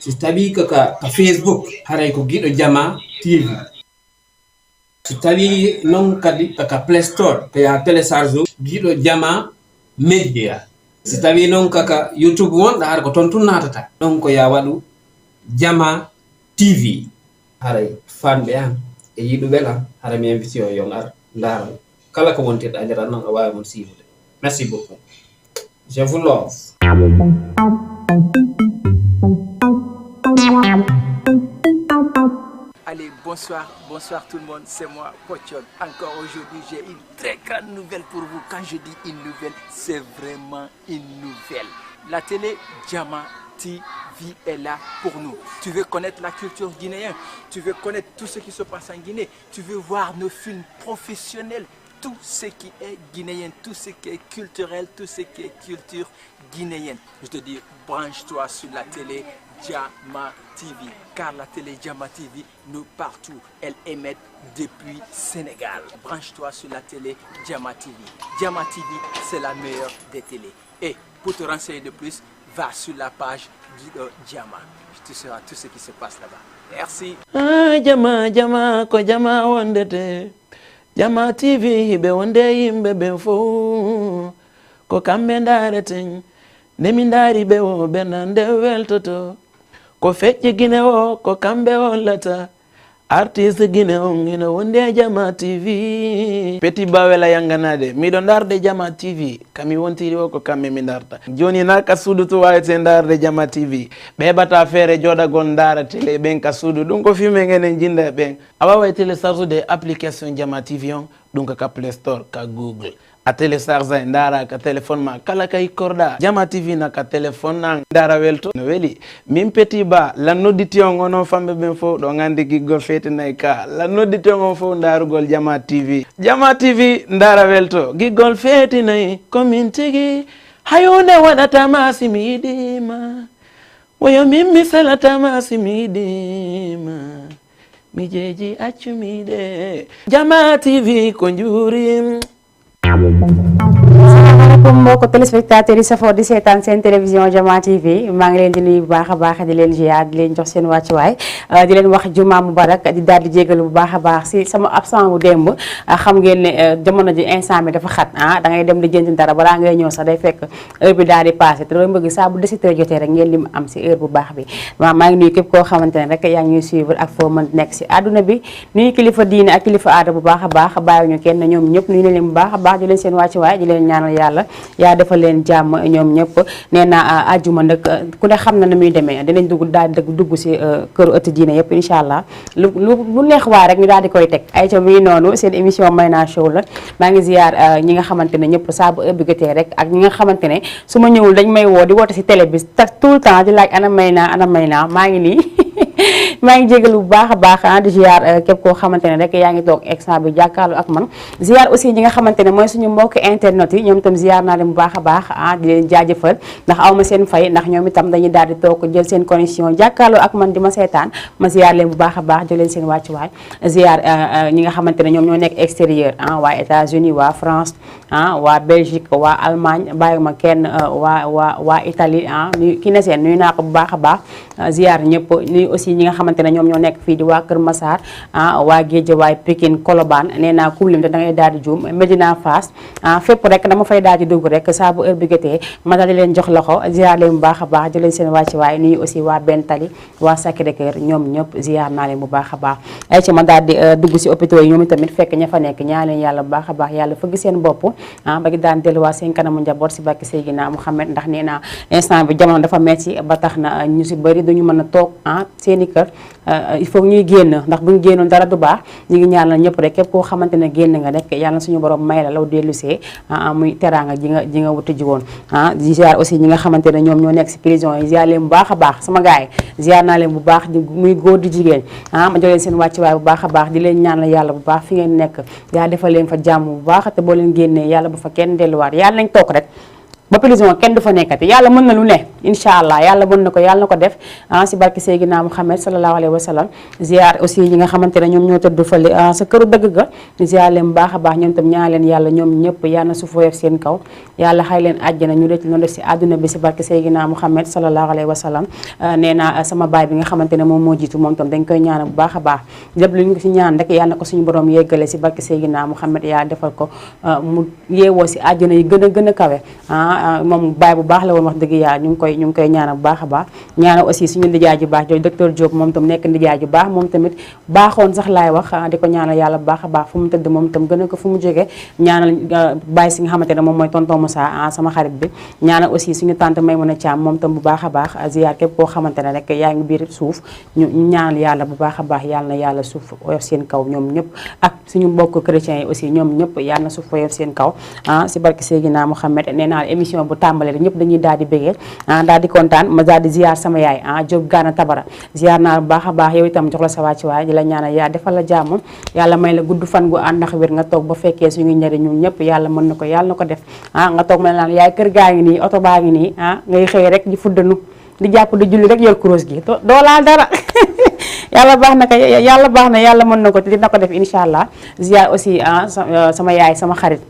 so tawi ka Facebook haray ko giɗo Jama TV so tawi non kadi ka Play Store ko ya télécharge giɗo Jama Media so tawi non kaka YouTube wonɗa har ko ton tun natata ɗon ko ya waɗu Jama TV haray fanɓe an e yiɗuɓe am hara mi invité o yo ngar ndara kala ko wontirɗa a jaran noon a wawi mon siiwude. Merci beaucoup, je vous love. Allez, bonsoir tout le monde, c'est moi, Pochon. Encore aujourd'hui, j'ai une très grande nouvelle pour vous. Quand je dis une nouvelle, c'est vraiment une nouvelle. La télé Jama TV est là pour nous. Tu veux connaître la culture guinéenne, tu veux connaître tout ce qui se passe en Guinée, tu veux voir nos films professionnels, tout ce qui est guinéen, tout ce qui est culturel, tout ce qui est culture guinéenne. Je te dis, branche-toi sur la télé Jama TV, car la télé Jama TV, nous partout, elle émet depuis Sénégal. Branche-toi sur la télé Jama TV. Jama TV, c'est la meilleure des télés. Et pour te renseigner de plus, va sur la page de Jama. Tu sauras tout ce qui se passe là-bas. Merci. Ah, Jama, ko Jama wondete. Jama TV hibe wonde yimbe ben fo. Ko kambe ndareten. Nemi ndari be wo benande weltoto. Ko fecce Guinée o ko kambe hollata. Artiste Guinée on ina wonde Jama TV. Petit bawela yanganade miɗo darde Jama TV kami wontiri o ko kamɓe mi darta joni na ka suudu to wawete darde Jama TV ɓe heɓata feere joɗagol dara télé ɓen ka suudu ɗum ko filme ngenen jinda ɓen a wawa télécharge application Jama TV on ɗum ka Play Store ka Google a télécharge ndara ka téléphone ma kala kay korda Jama TV na ka téléphone na ndara welto no weli min Petit Ba la nodditi on onon famɓe ɓen fo ɗo gandi giggol fetinayi ka la nodditi on fo ndarugol Jama TV ndara welto giggol fetinayi komin tigi hayonde waɗatama simi yiɗima woyo min mi salatama simi yiɗima mi jeeji accumiɗe Jama TV ko juurim. Assalamualaikum mbokk téléspectateurs yi safoo di seetaan seen télévision Jama TV maa ngi leen di nuyu bu baax a baax di leen ziar di leen jox seen wàccuwaay di leen wax juma mubarak di daal di jégalu bu baax a baax si sama absent bu démb xam ngeen ne jamono ji instant bi dafa xat da ngay dem di jënd dara balaa ngay ñëw sax day fekk heure bi daal di passé te loolu bëgg saa bu 17h jotee rek ngeen lim am si heure bu baax bi maa ngi nuyu képp koo xamante ne rek yaa ngi ñuy suivre ak foo mën nekk si àdduna bi nuyu kilifa diine ak kilifa aada bu baax a baax bàyyiwuñu kenn ñoom ñëpp nuyu na leen bu baax a baax di leen seen wàccuwaay di leen ñaanal yàlla yaa defal leen jàmm ñoom ñëpp nee naa àjjuma nag ku ne xam na nu muy demee dinañ dugg si këru ëtt diine yëpp incha allah lu neex waa rek ñu daal di koy teg ay ca muy noonu seen émission Mayna Show la maa ngi ziar ñi nga xamante ne ñëpp saa bu ëbbigotee rek ak ñi nga xamante ne su ma ñëwul dañ may woo di woote si télé bi tout le temps di laaj ana Mayna maa ngi nii maa ngi jégalu bu baax a baax di ziar képp koo xamante ne rek yaa ngi toog extra bi jàkkaarloo ak man ziar aussi ñi nga xamante ne mooy suñu mbokk internet yi ñoom itam ziar naa leen bu baax a baax di leen jaajëfal ndax aw ma seen fay ndax ñoom itam dañuy daal di toog jël seen connexion jàkkaarloo ak man di ma seetaan ma ziar leen bu baax a baax jël leen seen wàccuwaay ziar ñi nga xamante ne ñoom ñoo nekk extérieur waa États-Unis waa France waa Belgique waa Allemagne bàyyiwuma kenn waa Italie ki ne seen nuyu naa ko bu baax a baax ziar ñëpp nuyu aussi ñi nga xamante ne ñoom ñoo nekk fii di waa Kër Massar waa Guédiawaye Pikine Colobane nee naa kulim te da ngay daal di juum Medina Fass fépp rek dama fay daal di dugg rek saa bu heure bi jotee ma daal di leen jox loxo ziar leen bu baax a baax di leen seen wàcc waaye nuyu aussi waa Bentali waa Sacré-Cœur ñoom ñëpp ziar naa leen bu baax a baax ay ci ma daal di dugg si hôpitaux yi ñoom tamit fekk ña fa nekk ñaa leen yàlla bu baax a baax yàlla fëgg seen bopp ba gi daan delluwaat seen kanamu njaboot si bàkki Seydina Mouhamed ndax nee naa instant bi jamono dafa metti ba tax na ñu si bëri duñu mën a toog seeni kër il faut ñuy génn ndax buñu génnoon dara du baax ñu ngi ñaanal ñëpp rek képp koo xamante ne génn nga rek yàlla suñu borom may la law dellusee muy teraanga ji nga wuti ji woon di ziar aussi ñi nga xamante ne ñoom ñoo nekk si prison yi ziar leen bu baax a baax sama gars yi ziar naa leen bu baax di muy góor di jigéen ma jox leen seen wàccuwaay bu baax a baax di leen ñaanal yàlla bu baax fi ngeen nekk yaa defal leen fa jàmm bu baax te boo leen génnee yàlla bu fa kenn delluwaat yàlla nañ toog rek ba prison kenn du fa nekkati yàlla mën na lu ne incha allah yàlla mën na ko yàlla na ko def si barke Seydina Muhammad sallallahu alayhi wa sallam ziar aussi ñi nga xamante ne ñoom ñoo tëdd fële sa këru dëgg ga ziar leen bu baax a baax ñoom tam ñaan leen yàlla ñoom ñëpp yàlla na suuf woyof seen kaw yàlla xay leen àjjana ñu rëcc noonu def si àdduna bi si barke Seydina Muhammad sallallahu alayhi wa sallam nee naa sama baay bi nga xamante ne moom moo jiitu moom tam dañ koy ñaanal bu baax a baax lépp lu ñu ko si ñaan rek yàlla na ko suñu borom yeggale si barke Seydina Muhammad yaa defal ko mu yeewoo si àjjana yi gën a kawe moom baay bu baax la woon wax dëgg yàlla ñu ngi koy ñaanal bu baax a baax ñaanal aussi suñu ndijaay ju baax jooju docteur Diop moom tam nekk ndijaay ju baax moom tamit baaxoon sax laay wax di ko ñaanal yàlla bu baax a baax fu mu tëdd moom tam gën a ko fu mu jógee ñaanal baay si nga xamante ne moom mooy tonton Moussa sama xarit bi ñaanal aussi suñu tante Maymuna Thiam moom tam bu baax a baax ziar képp koo xamante ne rek yaa ngi biir suuf ñu ñaanal yàlla bu baax a baax yàlla na yàlla suuf woyof seen kaw ñoom ñëpp ak suñu mbokk chrétiens yi aussi ñoom ñëpp yàlla na suuf woyof seen kaw si barke Seydina Mouhamed nee naa émission bu tàmbalee rek ñëpp dañuy daal di bégee daal di kontaan ma daal di ziar sama yaay Diop Gana Tabara ziar naa bu baax a baax yow itam jox la sa wàcc waay di la ñaanal yaa defal la jàmm yàlla may la gudd fan gu ànd ak wér nga toog ba fekkee suñu njëriñ ñun ñëpp yàlla mën na ko yàlla na ko def nga toog mel naan yaay kër gaa ngi nii oto baa ngi nii ngay xëy rek di fuddanu di jàpp di julli rek yor kurus gi doo laal dara yàlla baax na ko yàlla baax na yàlla mën na ko te dina ko def incha allah ziar aussi sama yaay sama xarit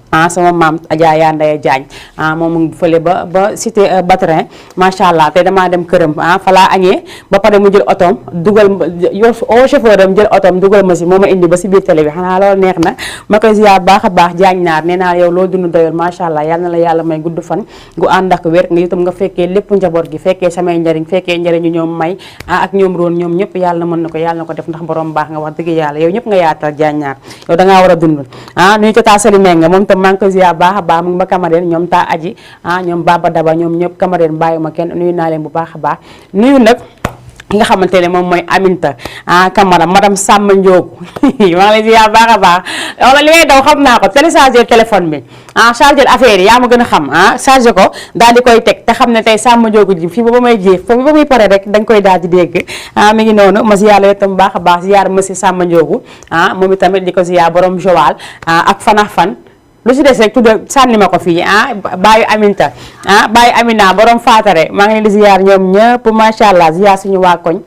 sama maam Adja Yandaye Diagne moom mu ngi fële ba cité Batrin macha allah te damaa dem këram fa laa añee ba pare mu jël otoom dugal chauffeur am jël otoom dugal ma si moo ma indi ba si biir télé bi xanaa loolu neex na ma koy ziar baax a baax Diagne naar nee naa yow loo dund doyul macha allah yal na la yàlla may gudd fan gu ànd ak wér nga itam nga fekkee lépp njaboot gi fekkee samay njariñ fekkee njariñu ñoom may ak ñoom roon ñoom ñëpp yàlla mën na ko yàlla na ko def ndax borom baax nga wax dëgg yàlla yow ñëpp nga yaatal Diagne naar yow dangaa war a dund nuñu ko taa sali nga moom tam maa ngi ko ziar baax a baax mu ngi ba Cameroun ñoom taa aji ñoom Baba Daba ñoom ñëpp Cameroun bàyyuma kenn nuyu naa leen bu baax a baax nuyu nag ki nga xamante ne moom mooy Aminta Camara madame Samba Ndiogou maa ngi lay ziar baax a baax wala li ngay daw xam naa ko télécharger téléphone bi charger affaire yi yaa ma gën a xam charger ko daal di koy teg te xam ne tey Samba Ndiogou ji fii ba may jéef foofu ba muy pare rek dañ koy daal di dégg mi ngi noonu ma ziar la itam baax a baax ziar monsieur Samba Ndiogou moom itamit di ko ziar borom Joal ak fanax fan lu si des rek tudde sànni ma ko fii baayu Aminta baayu Amina borom faatare maa ngi leen di ziar ñoom ñëpp macha allah ziar suñu waa koñ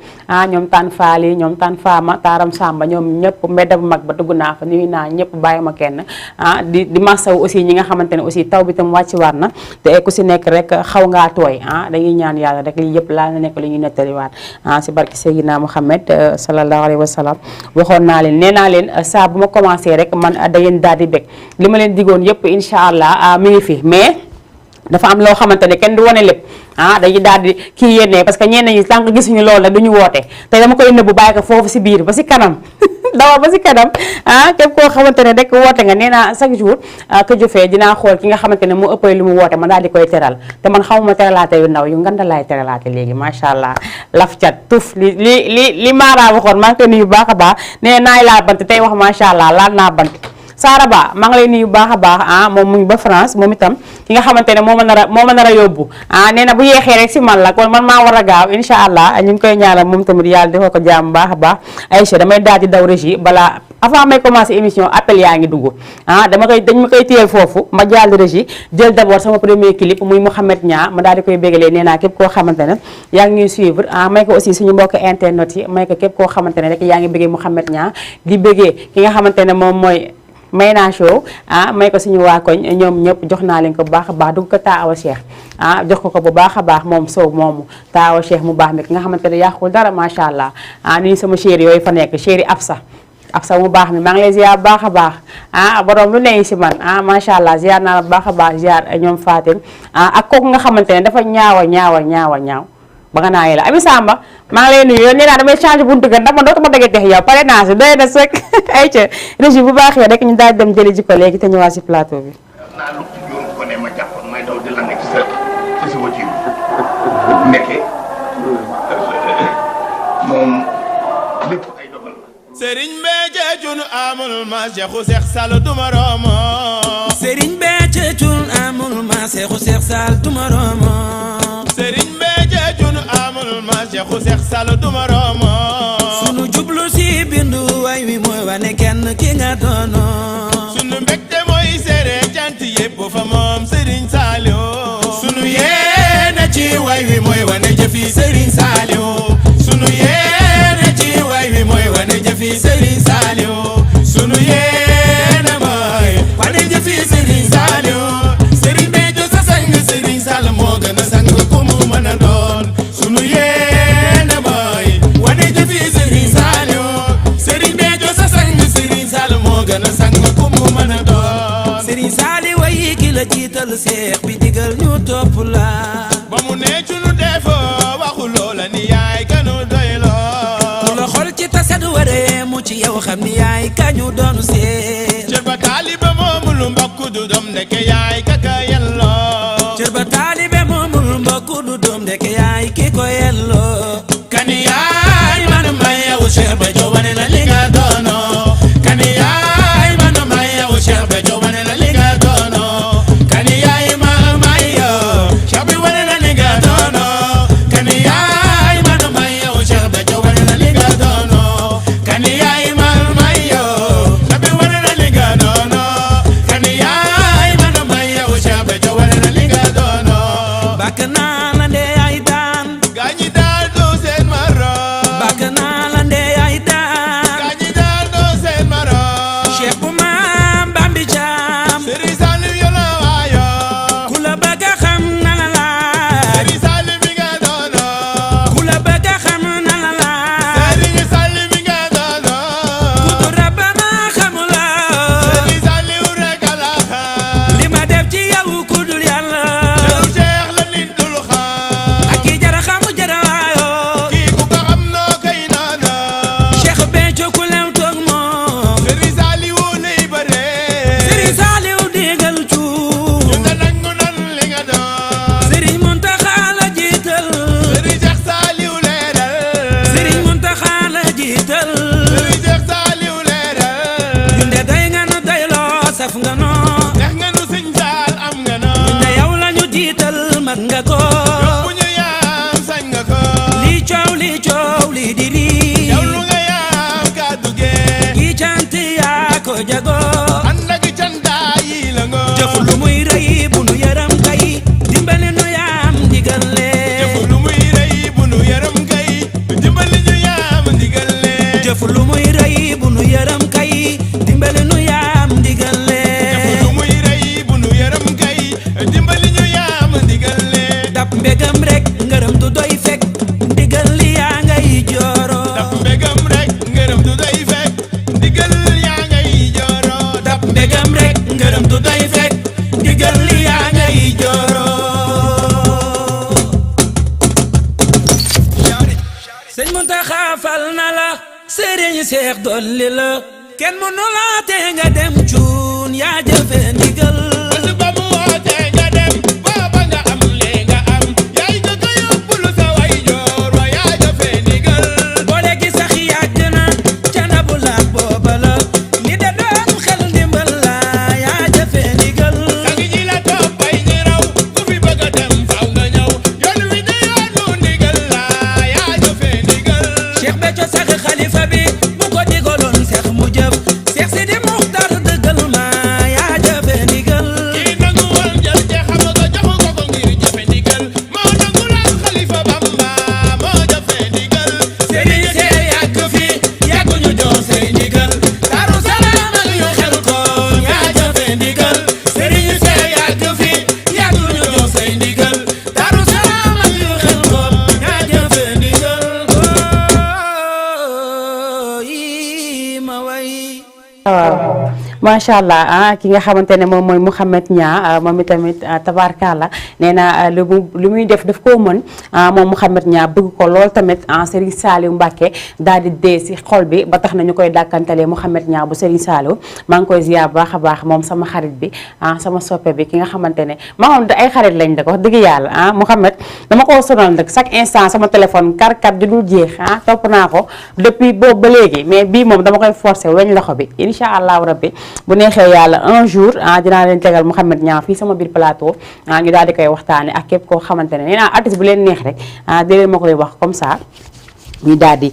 ñoom tan faali ñoom tan faama taaram samba ñoom ñëpp mbedda bu mag ba dugg naa fa nuyu naa ñëpp bàyyi ma kenn di masaw aussi ñi nga xamante ne aussi taw bi tam wàcc war na te ku si nekk rek xaw ngaa tooy dañuy ñaan yàlla rek lii yëpp laal na nekk lu ñuy nettaliwaat si barke Seydina Muhammad sallallahu alayhi wa sallam waxoon naa leen nee naa leen saa bu ma commencé rek man da ngeen daal di bég li ma leen digoon yëpp incha allah mi ngi fi mais dafa am loo xamante ne kenn du wane lépp dañuy daal di kii yénnee parce que ñenn ñi sànq gisuñu loolu nag duñu woote te dama koy nëbbu bàyyi ko foofu si biir ba si kanam dawal ba si kanam képp koo xamante ne rek woote nga nee naa chaque jour que jofee dinaa xool ki nga xamante ne moo ëppale lu mu woote ma daal di koy teral te man xamuma teralaate yu ndaw yu nganda laay teralaate léegi macha allah laf cat tuf li Mara waxoon maa ngi koy nuyu baax a baax nee naay laa bant tey wax macha allah laal naa bant Saara Ba maa ngi lay nuyu baax a baax moom mu ngi ba France moom itam ki nga xamante ne moo ma nar a yóbbu nee na bu yeexee rek si man la kon man maa war a gaaw incha allah ñu ngi koy ñaanal moom tamit yàlla defal ko jàmm baax a baax Aïcha damay daal di daw régie balaa avant may commencer émission appel yaa ngi dugg dañ ma koy téyel foofu ma jàll régie jël d'abord sama premier clip muy Mouhamed Niang ma daal di koy bégalee nee naa képp koo xamante ne yaa ngi ñuy suivre may ko aussi suñu mbokk internet yi may ko képp koo xamante ne rek yaa ngi bégee Mouhamed Niang di bégee ki nga xamante ne moom mooy may naa show may ko suñu waa koñ ñoom ñëpp jox naa leen ko bu baax a baax dugg ko taawa Cheikh jox ko bu baax a baax moom Sow moomu taawa Cheikh mu baax mi ki nga xamante ne yàqul dara macha allah ni sama chéri yooyu fa nekk chéri Absa mu baax mi maa ngi lay ziar bu baax a baax borom lu neyi si man macha allah ziar naa la bu baax a baax ziar ñoom Fatim ak kooku nga xamante ne dafa ñaaw ba nga naa la Ami Samba maa ngi lay nuyu yow nee naa damay changer buntu gën ndax man dootuma dagee tex yow pare naa si doy na sëkk ay ca régie bu baaxee rek ñu daal dem jëli ji ko léegi te ñëwaat si plateau bi. naa lu ci juróom ko ne ma jàppoon may daw di la nekk sa wajir nekkee moom lépp ay dogal la. Serigne Béthio Thioune amul ma Cheikhou Cheikh Sall duma romo. Serigne Béthio Thioune amul ma Cheikhou Cheikh Sall duma romo. Serigne Béthio Thioune amul ma Cheikhou Cheikh Sall duma romo. Sunu jublu si bindu way wi mooy wane kenn ki nga doono. Sunu mbégte mooy seere cant yépp fa moom Serigne Saliou. Serigne Saliou sunu yéene ci way wi mooy wane jëfi Serigne Saliou sunu yéene mooy wane jëfi Serigne Saliou Serigne Béthio sa sang Serigne Sall moo gën a sang ku mu mën a doon sunu yéene mooy wane jëfi Serigne Saliou Serigne Béthio sa sang Serigne Sall moo gën a sang ku mu mën a doon Serigne Saliou way ki la jiital seex bi digal ñu topp la ba mu ne ci nu defoo waxu loola ni yaay kanu doyloo ku la xool ci tasad waree mu ci yow xam ni yaay kañu doonu seet cër ba taalibe moomul mbokk du doom ndeke yaay kaka yelloo cër ba taalibe moomul mbokk du doom ndeke yaay ki ko yelloo kani yaay man may yow Cheikh Béthio wane na li nga doono kani yaay man may yow Cheikh Béthio wane na li nga doono kani yaay man may yow Cheikh bi wane na li nga doono kani yaay man may yow Cheikh Béthio wane na li nga doono kani yaay man may yow Cheikh bi wane na li nga doono kani yaay man may yow Cheikh Béthio wane na li nga doono bàkk naa la ndee ay daan gaañi daal doo seen maro bàkk naa la ndee ay daan gaañi daal doo seen maro Cheikh bu maam Bambi Caam Serigne Saliou yola waayo ku la bëgg a xam na la laaj Serigne Saliou mi nga doono ku la bëgg a xam na la laaj Serigne Saliou mi nga doono ku du rabbana xamula Serigne Saliou rek a la xam li ma def ci yow ku dul yàlla yow Cheikh la nit dul xam ak ki jara xamu jara waayoo kii ku ko xam noo koy nono Cheikh Béthio ku lew toog moom Serigne Saliou lay bare Serigne Saliou digal cuub ñu ne nangu nan li nga doon Serigne Mountakha la jiital Serigne Cheikh Saliou leeral Serigne Mountakha la jiital Serigne Cheikh Saliou leeral ñun de day nga nu doyloo saf nga noo neex nga nu Serigne Sall am nga noo ñun de yow la ñu jiital mat nga ko bu ñu yaam sañ nga ko lii coow lii di rii yow lu nga yaam kàddu gee kii cant yaa ko jagoo ànd ak cantaa yi la ngoo jëf lu muy rëy bu nu yaram kay dimbali nu yaam ndigal jëf lee lu muy rëy bu nu yaram kay dimbali ñu yaam ndigal lee jëf lu muy rëy bu nu yaram kay dimbali nu yaam ndigal jëf lee lu muy rëy bu nu yaram kay dimbali ñu yaam ndigal lee dab mbégam rek ngërëm du doy fekk ndigal li yaa ngay jooro daf mbégam rek ngërëm du doy fekk ndigal yaa ngay jooro dab mbégam rek ngërëm du doy fekk ndigal li yaa ngay jooro sëñ Mountakha fal na la Serigne Cheikh dolli la kenn mënu la te nga dem cuun yaa jëfe ndigal bés ba mu wootee nga dem booba nga am lee nga am yaay nga ko yóbbulu sa way joor wa yaa jëfee ndigal boole gi sax yàgg na ca na bu laak booba la ni de doom xel ndimbal la yaa jëfe ndigal sang ñi la toppay ñi raw ku fi bëgg a dem faw nga ñëw yoon wi de yoonu ndigal la yaa jëfee ndigal Cheikh Béthio sax xalifa bi bu ko digaloon seex mu jëf Seex Sidi Muxtaar dëggal ma yaa jëfe ndigal kii nangu woon jël te xam nga joxu ko ko ngir jëfe ndigal moo nangu la xalifa Bamba moo jëfee ndigal Serigne see yàgg fi yàgg ñu jox say ndigal Daaru Salaam ak yu xel ko yaa jëfe ndigal Serigne see yàgg fi yàgg ñu jox say ndigal Daaru Salaam ak yu xel ko yaa jëfe ndigal yi ma way waaw macha allah ki nga xamante ne moom mooy Mouhamed Niang moom itamit tabarkalla nee na lu muy def daf koo mën moom Mouhamed Niang bëgg ko lool tamit Serigne Saliou Mbacké daal di dee si xol bi ba tax na ñu koy dàkkantalee Mouhamed Niang bu Serigne Saliou maa ngi koy ziar bu baax a baax moom sama xarit bi sama soppe bi ki nga xamante ne maa moom ay xarit lañ da ko wax dëgg yàlla Mouhamed dama koo sonal nag chaque instant sama téléphone karkat di dul jeex topp naa ko depuis boobu ba léegi mais bii moom dama koy forcer weñ loxo bi incha allahu rabbi bu neexee yàlla un jour dinaa leen tegal Mouhamed Niang fii sama biir plateau ñu daal di koy waxtaane ak képp koo xamante ne nee naa artiste bu leen neex rek di leen ma koy wax comme ça ñu daal di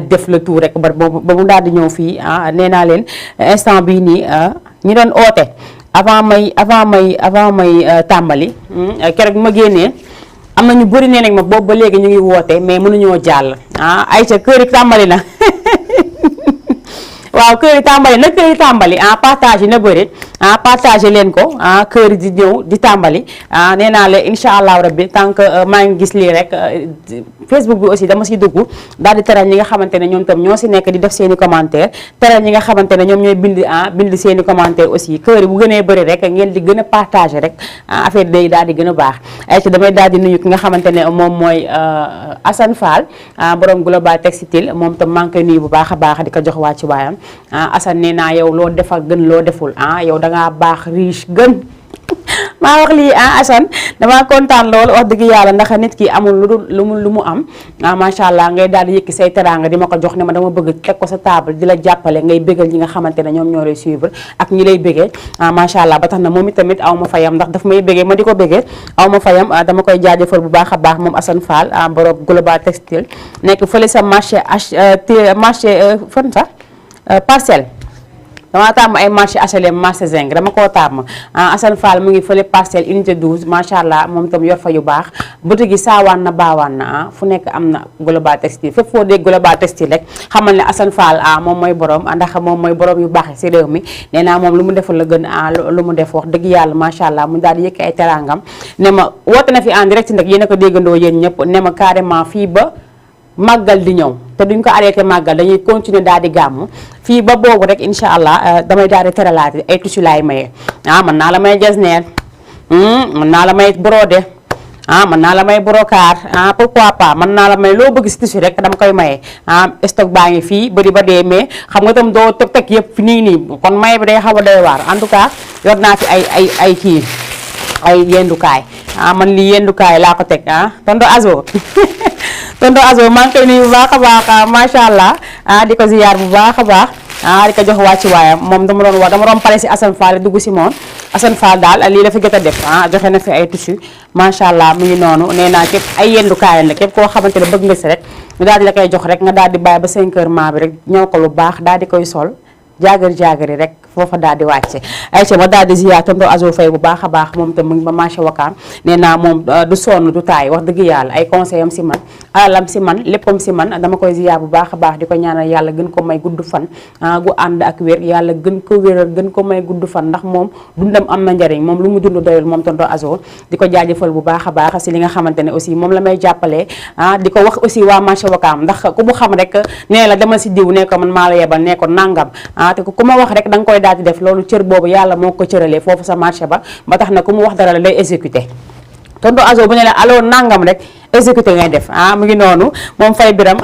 def le tour rek ba mu daal di ñëw fii nee naa leen instant bii nii ñi doon oote avant may tàmbali keroog bi ma génnee am na ñu bëri nee nañ ma boobu ba léegi ñu ngi woote mais mënuñoo jàll Aïcha kër yi tàmbali na waaw kër yi tàmbali na kër yi tàmbali partage yi na bëri partagé leen ko kër yi di ñëw di tàmbali nee naa la incha allahu rabbi tant que maa ngi gis lii rek Facebook bi aussi dama siy dugg daal di teral ñi nga xamante ne ñoom tam ñoo si nekk di def seen i commentaire teral ñi nga xamante ne ñoom ñooy bind seen i commentaire aussi kër yi bu gënee bëri rek ngeen di gën a partagé rek affaire day daal di gën a baax ay ci damay daal di nuyu ki nga xamante ne moom mooy Assane Fall borom Global Textile moom tam maa ngi koy nuyu bu baax a baax di ko jox waa ci waayam Assane nee naa yow loo defal gën loo deful yow dangaa baax riche gën maa wax lii Assane damaa kontaan loolu wax dëgg yàlla ndax nit ki amul lu mu am macha allah ngay daal di yëkki say teraanga di ma ko jox ne ma dama bëgg teg ko sa table di la jàppale ngay bégal ñi nga xamante ne ñoom ñoo lay suivre ak ñi lay bégee macha allah ba tax na moom itamit aw ma fayam ndax daf may bégee ma di ko bégee aw ma fayam dama koy jaajëfal bu baax a baax moom Assane Fall borom Global Textile nekk fële sa marché fan sax parcelle dama tàmm ay marché HLM marché Zeng dama koo tàmm Assane Fall mu ngi fële parcelle unité 12 macha allah moom itam yor fa yu baax bëtu gi saawaan na baawaan na fu nekk am na Global Textile fépp foo dégg Global Textile rek xamal ne Assane Fall moom mooy borom ndax moom mooy borom yu baax si réew mi nee naa moom lu mu deful la gën lu mu def wax dëgg yàlla macha allah mu daal di yëkk ay terangam ne ma woote na fi en direct nag yéen a ko déggandoo yéen ñëpp ne ma carrément fii ba màggal di ñëw te duñ ko arrêté màggal dañuy continuer daal di gàmmu fii ba boobu rek incha allah damay daal di teralaati ay tissu laay maye mën naa la may jasneer mën naa la may brodé mën naa la may brocart pourquoi pas mën naa la may loo bëgg si tissu rek dama koy maye stock baa ngi fii bëri ba dee mais xam nga tam doo teg yëpp nii kon maye bi day xaw a doy waar en tout cas yor naa fi ay kii ay yendukaay man lii yendukaay laa ko teg tonto Azo tonto Azo maa ngi koy nuyu bu baax a baax macha allah di ko ziyaar bu baax a baax di ko jox wàcc waayam moom dama doon pare si Assane Fall dugg si moom Assane Fall daal lii la fi jot a def joxe na fi ay tissu macha allah mu ngi noonu nee naa képp ay yendukaay la képp koo xamante ne bëgg nga si rek ñu daal di la koy jox rek nga daal di bàyyi ba 5 heures maa bi rek ñëw ko lu baax daal di koy sol jaagari rek foofa daal di wàcce ayca ma daal di ziyaar tonton Azo Faye bu baax a baax moom tam mu ngi ba marché Wakaam nee naa moom du sonn du taay wax dëgg yàlla ay conseil am si man alalam si man léppam si man dama koy ziyaar bu baax a baax di ko ñaanal yàlla gën ko may gudd fan gu ànd ak wér yàlla gën ko wéral gën ko may gudd fan ndax moom dundam am na njariñ moom lu mu dund doyul moom tonton Azo di ko jaajëfal bu baax a baax si li nga xamante ne aussi moom la may jàppalee di ko wax aussi waa marché Wakaam ndax ku mu xam rek nee la demal si diw nee ko man maa la yebal nee ko nangam te ku ma wax rek da nga koy daal di def loolu cër boobu yàlla moo ko cëralee foofu sa marché ba tax na ku mu wax dara la lay exécuté tonton Azo bu ne la allo nangam rek exécuté ngay def mu ngi noonu moom fay biram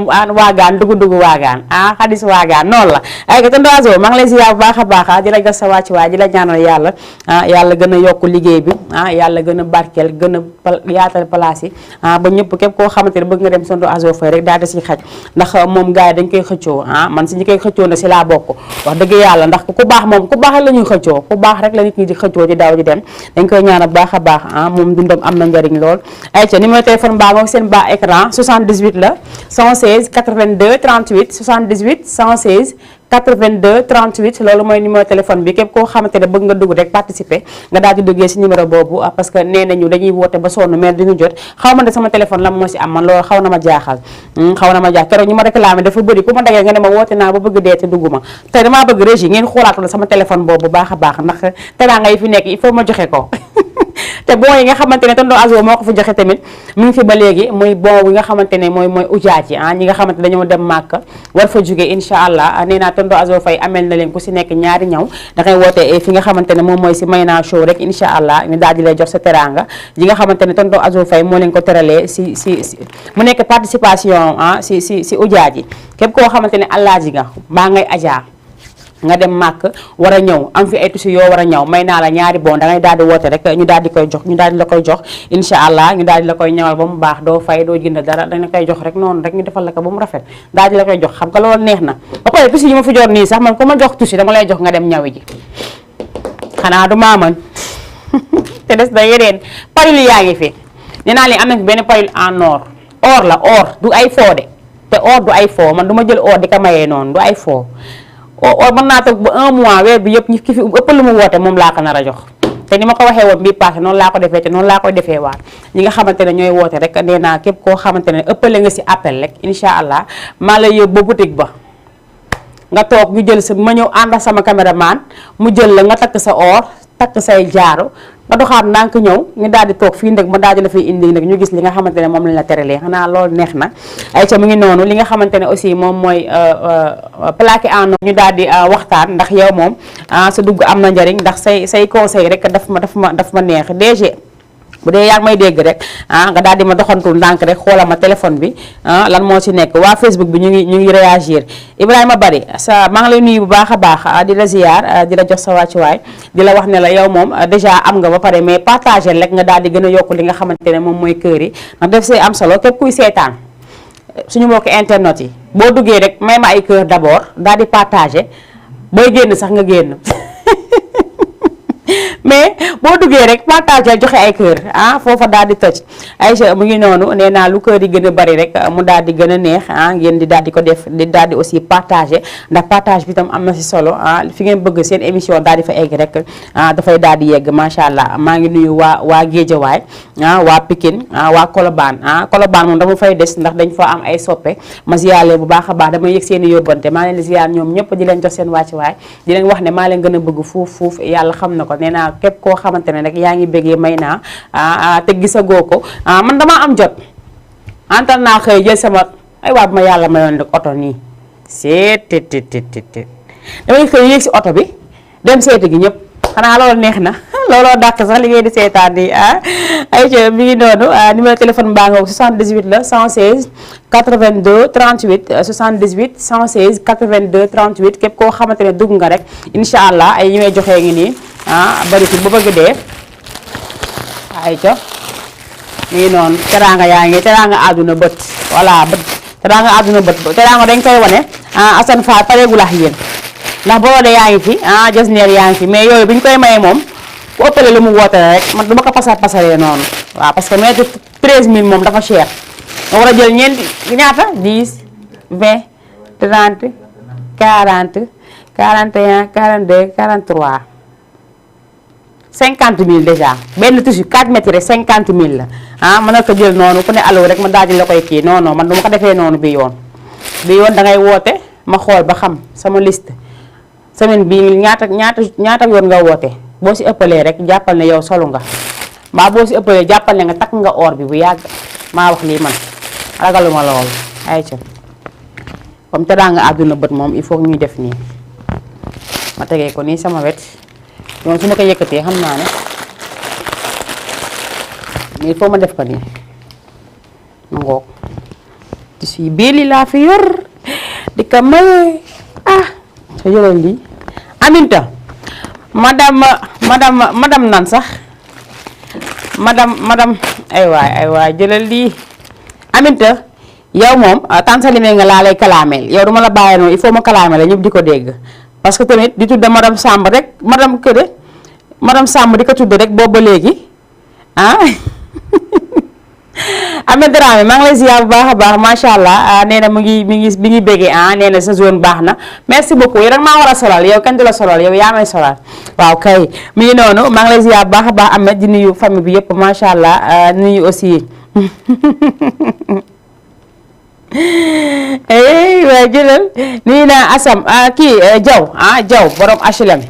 waagaan dugg waagaan xadis waagaan noonu la ay ko tonton Azo maa ngi lay ziyaar bu baax a baax di la gas sa wàcc waay di la ñaanal yàlla gën a yokk liggéey bi yàlla gën a barkeel gën a yaatal place yi ba ñëpp képp koo xamante ne bëgg nga dem tonton Azo Faye rek daal di si xaj ndax moom gars yi dañ koy xëccoo man si ñi koy xëccoo na si laa bokk wax dëgg yàlla ndax ku baax moom ku baax rek la ñuy xëccoo ku baax rek la nit ñi di xëccoo di daw di dem dañ koy ñaanal bu baax a baax moom dundam am na njariñ lool numéro téléphone baa ngoog seen bas écran 78 la 116 82 38 78 116 82 38 loolu mooy numéro téléphone bi képp koo xamante ne bëgg nga dugg rek participer nga daal di duggee si numéro boobu parce que nee nañu dañuy woote ba sonn mais duñu jot xaw ma ne sama téléphone lan moo si am man loolu xaw na ma jaaxal keroog ñu ma réclamé dafa bëri ku ma dagee nga ne ma woote naa ba bëgg dee te dugguma te damaa bëgg régie ngeen xoolaatul sama téléphone boobu baax a baax ndax teraanga yi fi nekk il faut ma joxe ko te bon yi nga xamante ne tonton Azo moo ko fi joxe tamit mu ngi fi ba léegi muy bon bi nga xamante ne mooy ujaaj yi ñi nga xamante dañoo dem màkk war fa jóge incha allah nee naa tonton Azo Faye amel na leen ku si nekk ñaari ñaw dangay woote fi nga xamante ne moom mooy si Mayna Show rek incha allah ñu daal di lay jox sa teranga yi nga xamante ne tonton Azo Faye moo leen ko teralee si mu nekk participation si ujaaj yi képp koo xamante ne allaaji nga mbaa ngay ajaa nga dem màkk war a ñëw am fi ay tissu yoo war a ñëw may naa la ñaari bon dangay daal di woote rek ñu daal di koy jox ñu daal di la koy jox incha allah ñu daal di la koy ñëwal ba mu baax doo fay doo jënd dara danga koy jox rek noonu rek ñu defal la ko ba mu rafet daal di la koy jox xam nga loolu neex na ba pare tissu yi ma fi jor nii sax man ku ma jox tissu dama lay jox nga dem ñawi ji xanaa du maaman te des da yeneen paril yaa ngi fi nee naa leen am na fi benn paril en or la or du ay foo de te or du ay foo man du ma jël or di ko mayee noonu du ay foo or mën naa toog ba 1 mois weer bi yëpp ñi ki fi ëpp lu mu woote moom laa ko nar a jox te te ni ma ko waxee woon bii passé noonu laa ko defee te noonu laa koy defee waat ñi nga xamante ne ñooy woote rek nee naa képp koo xamante ne ëppale nga si appel rek incha allah maa lay yóbbu ba boutique ba nga toog ñu jël sa ma ñëw ànd ak sama caméraman mu jël la nga takk sa or takk say jaaro nga doxaat ndànk ñëw ñu daal di toog fii ndeg ma daal di la fay indi nag ñu gis li nga xamante ne moom lañ la teralee xanaa loolu neex na ay ca mu ngi noonu li nga xamante ne aussi moom mooy plaqué en ñu daal di waxtaan ndax yow moom sa dugg am na njariñ ndax say conseil rek daf ma neex DG bu dee yaa ngi may dégg rek nga daal di ma doxantul ndànk rek xoolal ma téléphone bi lan moo ci nekk waa Facebook bi ñu ngi réagir Ibrahima Bari maa ngi lay nuyu bu baax a baax di la ziar di la jox sa wàccuwaay di la wax ne la yow moom déjà am nga ba pare mais partagé rek nga daal di gën a yokk li nga xamante ne moom mooy kër yi ndax def see am solo képp kuy seetaan suñu mbokki internet yi boo duggee rek may ma ay kër d'abord daal di partagé booy génn sax nga génn mais boo duggee rek partage joxe ay kër foofa daal di toj Aïcha mu ngi noonu nee naa lu kër yi gën a bari rek mu daal di gën a neex ngeen di daal di ko def di daal di aussi partager ndax partage bi tam am na si solo fi ngeen bëgg seen émission daal di fa egg rek dafay daal di yegg macha allah maa ngi nuyu waa Géejawaay waa Pikine waa Colobane Colobane moom dama fay des ndax dañ fa am ay soppe ma ziyaale bu baax a baax damay yëg seen i yóbbante maa leen di ziyaar ñoom ñëpp di leen jox seen wàccuwaay di leen wax ne maa leen gën a bëgg fuuf yàlla xam na ko nee naa képp koo xamante ne rek yaa ngi bëggee may naa te gisagoo ko man damaa am jot antal naa xëy jël sama ay waa bu ma yàlla mayoon rek oto nii seet damay xëy yéeg si oto bi dem seeti gi ñëpp xanaa loolu neex na looloo dàq sax li ngeen di seetaan di ay ca mi ngi noonu numéro téléphone baa nga 78 la 116 82 38 78 116 82 38 képp koo xamante ne dugg nga rek incha allah ay ñi may joxee ngi nii bari fi ba bëgg dee ay ca mi ngi noonu teraanga yaa ngi teraanga àdduna bët voilà bët teraanga àdduna bët teraanga dañ koy wane Assane Fall pareegul ak yéen ndax boode yaa ngi fi jasneer yaa ngi fi mais yooyu bu ñu koy maye moom ku ëppale lu mu woote rek man duma ko pasaree noonu waaw parce que mètre 13000 moom dafa cher nga war a jël ñeenti ñaata 10 20 30 40 41 42 43 50000 déjà benn tissu 4 mètres rek 50000 la mën na ko jël noonu ku ne allo rek ma daal di la koy kii non man duma ko defee noonu bi yoon da ngay woote ma xool ba xam sama liste semaine bii ñaata yoon nga woote boo si ëppalee rek jàppal ne yow solu nga mbaa boo si ëppalee jàppal ne nga takk nga or bi bu yàgg maa wax lii man ragaluma lool ay ca comme te daa nga àdduna bët moom il faut ñuy def nii ma tegee ko nii sama wet yoon su ma ko yëkkatee xam naa ne il faut ma def ko nii ma ngoog tissu yi bii li laa fi yor di ko maye sa jëlal lii Aminta madame nan sax madame ay waay jëlal lii Aminta yow moom tansalimee nga laa lay kalaameel yow duma la bàyyi noonu il faut ma kalaameel la ñëpp di ko dégg parce que tamit di tudde madame Samb rek madame Samb di ko tudde rek boobu ba léegi Ameth Dramé maa ngi lay ziar bu baax a baax macha allah nee na mi ngi béggee nee na sa zone baax na merci beaucoup yow rek maa war a solal yow kenn du la solal yow yaa may solal waaw kay mi ngi noonu maa ngi lay ziar bu baax a baax Ameth di nuyu famille bi yëpp macha allah nuyu aussi waaye jëlal nuyu naa Assam kii Diaw borom HLM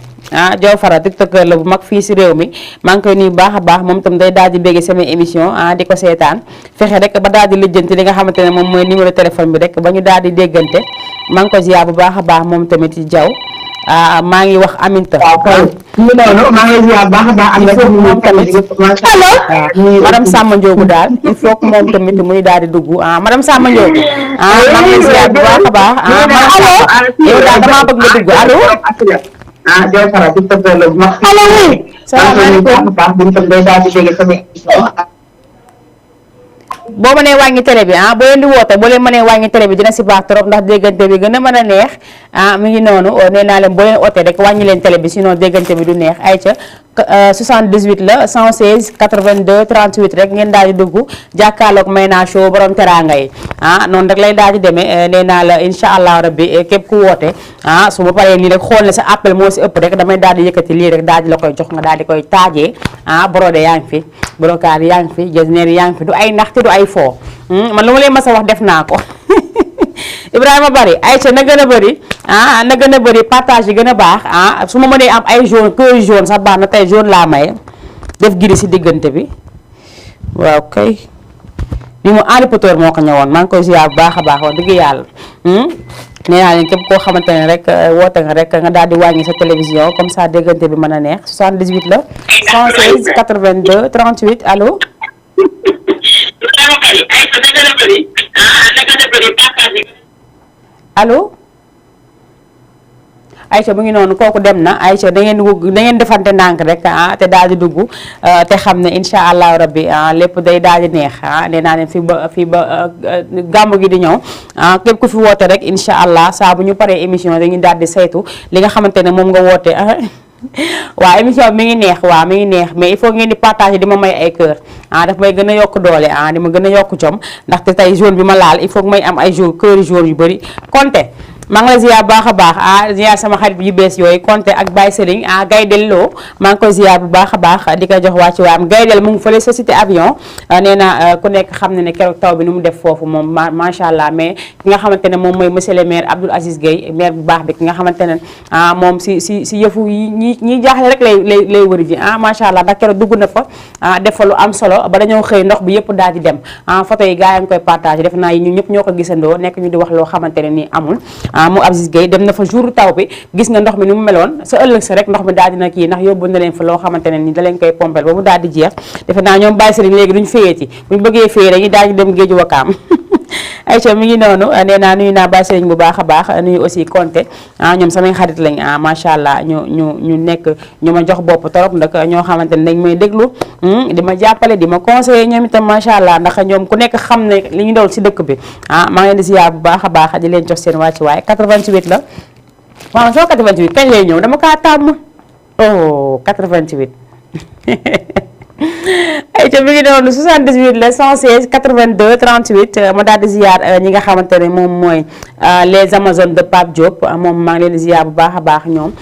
Diaw Fara tiktoker la bu mag fii si réew mi maa ngi koy nuyu baax a baax moom itam day daal di béggee sama émission di ko seetaan fexe rek ba daal di lijjanti li nga xamante ne moom mooy numéro téléphone bi rek ba ñu daal di déggante maa ngi ko ziar bu baax a baax moom tamit Diaw maa ngi wax Aminta. waaw kay noonu maa ngi ziar baax a baax am na moom tamit allo madame Samba Ndiogu daal il faut que moom tamit muy daal di dugg madame Samba Ndiogu maa ngi ziar bu baax a baax yow daal damaa bëgg nga dugg allo Diaw Fara tiktoker la bu mag allo oui salaamaaleykum baax bu ñu tam day daal di dégg sama émission boo mënee wàññi télé bi boo leen di woote boo leen mënee wàññi télé bi dina si baax trop ndax déggante bi gën a mën a neex mi ngi noonu nee naa leen boo leen ootee rek wàññi leen télé bi sinon déggante bi du neex ay ca 78 la 116 82 38 rek ngeen daal di dugg jàkkaarloog Mayna Show borom teraanga yi noonu rek lay daal di demee nee naa la incha allah rabbi képp ku woote su ma paree nii rek xool ne sa appel moo si ëpp rek damay daal di yëkkati lii rek daal di la koy jox nga daal di koy taajee borode yaa ngi fi brocart yaa ngi fi jasneer yaa ngi fi du ay naxte du ay foo man lu ma leen mas a wax def naa ko Ibrahima Bari Aïcha na gën a bëri na gën a bëri partage yi gën a baax su ma mënee am ay jaune que jaune sax baax na tey jaune laa maye def giri si diggante bi waaw kay li mu Harry Potter moo ko ñëwoon maa ngi koy ziar bu baax a baax wax dëgg yàlla nee naa leen képp koo xamante ne rek woote nga rek nga daal di wàññi sa télévision comme ça déggante bi mën a neex 78 la 116 82 38 allo. allo Aïcha mu ngi noonu kooku dem na Aïcha da ngeen defante ndànk rek te daal di dugg te xam ne incha allahu rabbi lépp day daal di neex nee naa leen fii ba gàmmu gi di ñëw képp ku fi woote rek incha allah saa bu ñu paree émission dañuy daal di saytu li nga xamante ne moom nga woote waaw émission bi mi ngi neex waaw mi ngi neex mais il faut ngeen di partager di ma may ay cœur daf may gën a yokk doole di ma gën a yokk jom ndaxte tey jaune bi ma laal il faut que may am ay cœur jaune yu bëri konte maa ngi la ziar baax a baax ziar sama xarit yu bees yooyu konte ak Baye Serigne Gaydel Lo maa ngi koy ziar bu baax a baax di ko jox wàcc waam Gaydel mu ngi fële société avion nee na ku nekk xam ne ne keroog taw bi nu mu def foofu moom macha allah mais ki nga xamante ne moom mooy monsieur le maire Abdoul Aziz Gueye maire bu baax bi ki nga xamante ne moom si yëfu yi ñi jaaxle rek lay wëri ji macha allah ndax keroog dugg na fa def fa lu am solo ba dañoo xëy ndox bi yëpp daal di dem photo yi gars yi ngi koy partagé def naa yi ñun ñëpp ñoo ko gisandoo nekk ñu di wax loo xamante ne nii amul mu Aziz Gueye dem na fa jour taw bi gis nga ndox mi ni mu meloon sa ëllëg sa rek ndox mi daal dina kii ndax yóbbu na leen fa loo xamante ne ni da leen koy pompel ba mu daal di jeex defe naa ñoom Baye Serigne léegi duñ féyeeti buñ bëggee féye dañuy daal di dem géeju Wakaam Aïcha mi ngi noonu nee naa nuyu naa Baye Serigne bu baax a baax nuyu aussi Konté ñoom samay xarit lañ macha allah ñu nekk ñu ma jox bopp torop nag ñoo xamante ne dañ may déglu di ma jàppale di ma conseiller ñoom itam macha allah ndax ñoom ku nekk xam ne li ñu doon si dëkk bi maa ngi leen di ziar bu baax a baax di leen jox seen wàccuwaay 88 la waaw soo 88 kañ lay ñëw dama kaa tàmm 88 Aïcha mi ngi noonu 78 la 116 82 38 ma daal di ziar ñi nga xamante ne moom mooy les Amazones de Pape Diop moom maa ngi leen di ziar bu baax a baax ñoom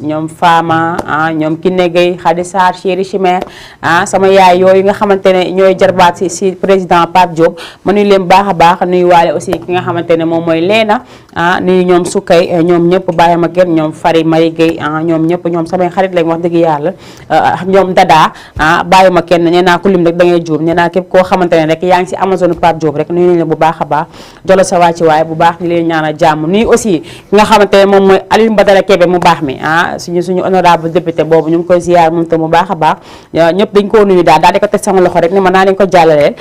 ñoom Fama ñoom Kiné Gueye Khady Sarr Chéri Chimère sama yaay yooyu nga xamante ne ñooy jarbaat si président Pape Diop ma nuyu leen baax a baax nuyu waale aussi ki nga xamante ne moom mooy Leena nuyu ñoom Sukay ñoom ñëpp bàyyi ma kenn ñoom Fari Marie Gueye ñoom ñëpp ñoom samay xarit lañ wax dëgg yàlla ñoom Dada bàyyi ma kenn nee naa ko lim rek da ngay juum nee naa képp koo xamante ne rek yaa ngi si Amazone Pape Diop rek nuyu nañ la bu baax a baax jolo sa wàcci waaye bu baax di leen ñaanal jàmm nuyu aussi ki nga xamante ne moom mooy Alioune Badara Kébé mu baax mi suñu honorable député boobu ñu ngi koy ziar moom te mu baax a baax ñëpp dañ koo nuyu daal di ko teg sama loxo rek ne ma naa leen ko jàllaleel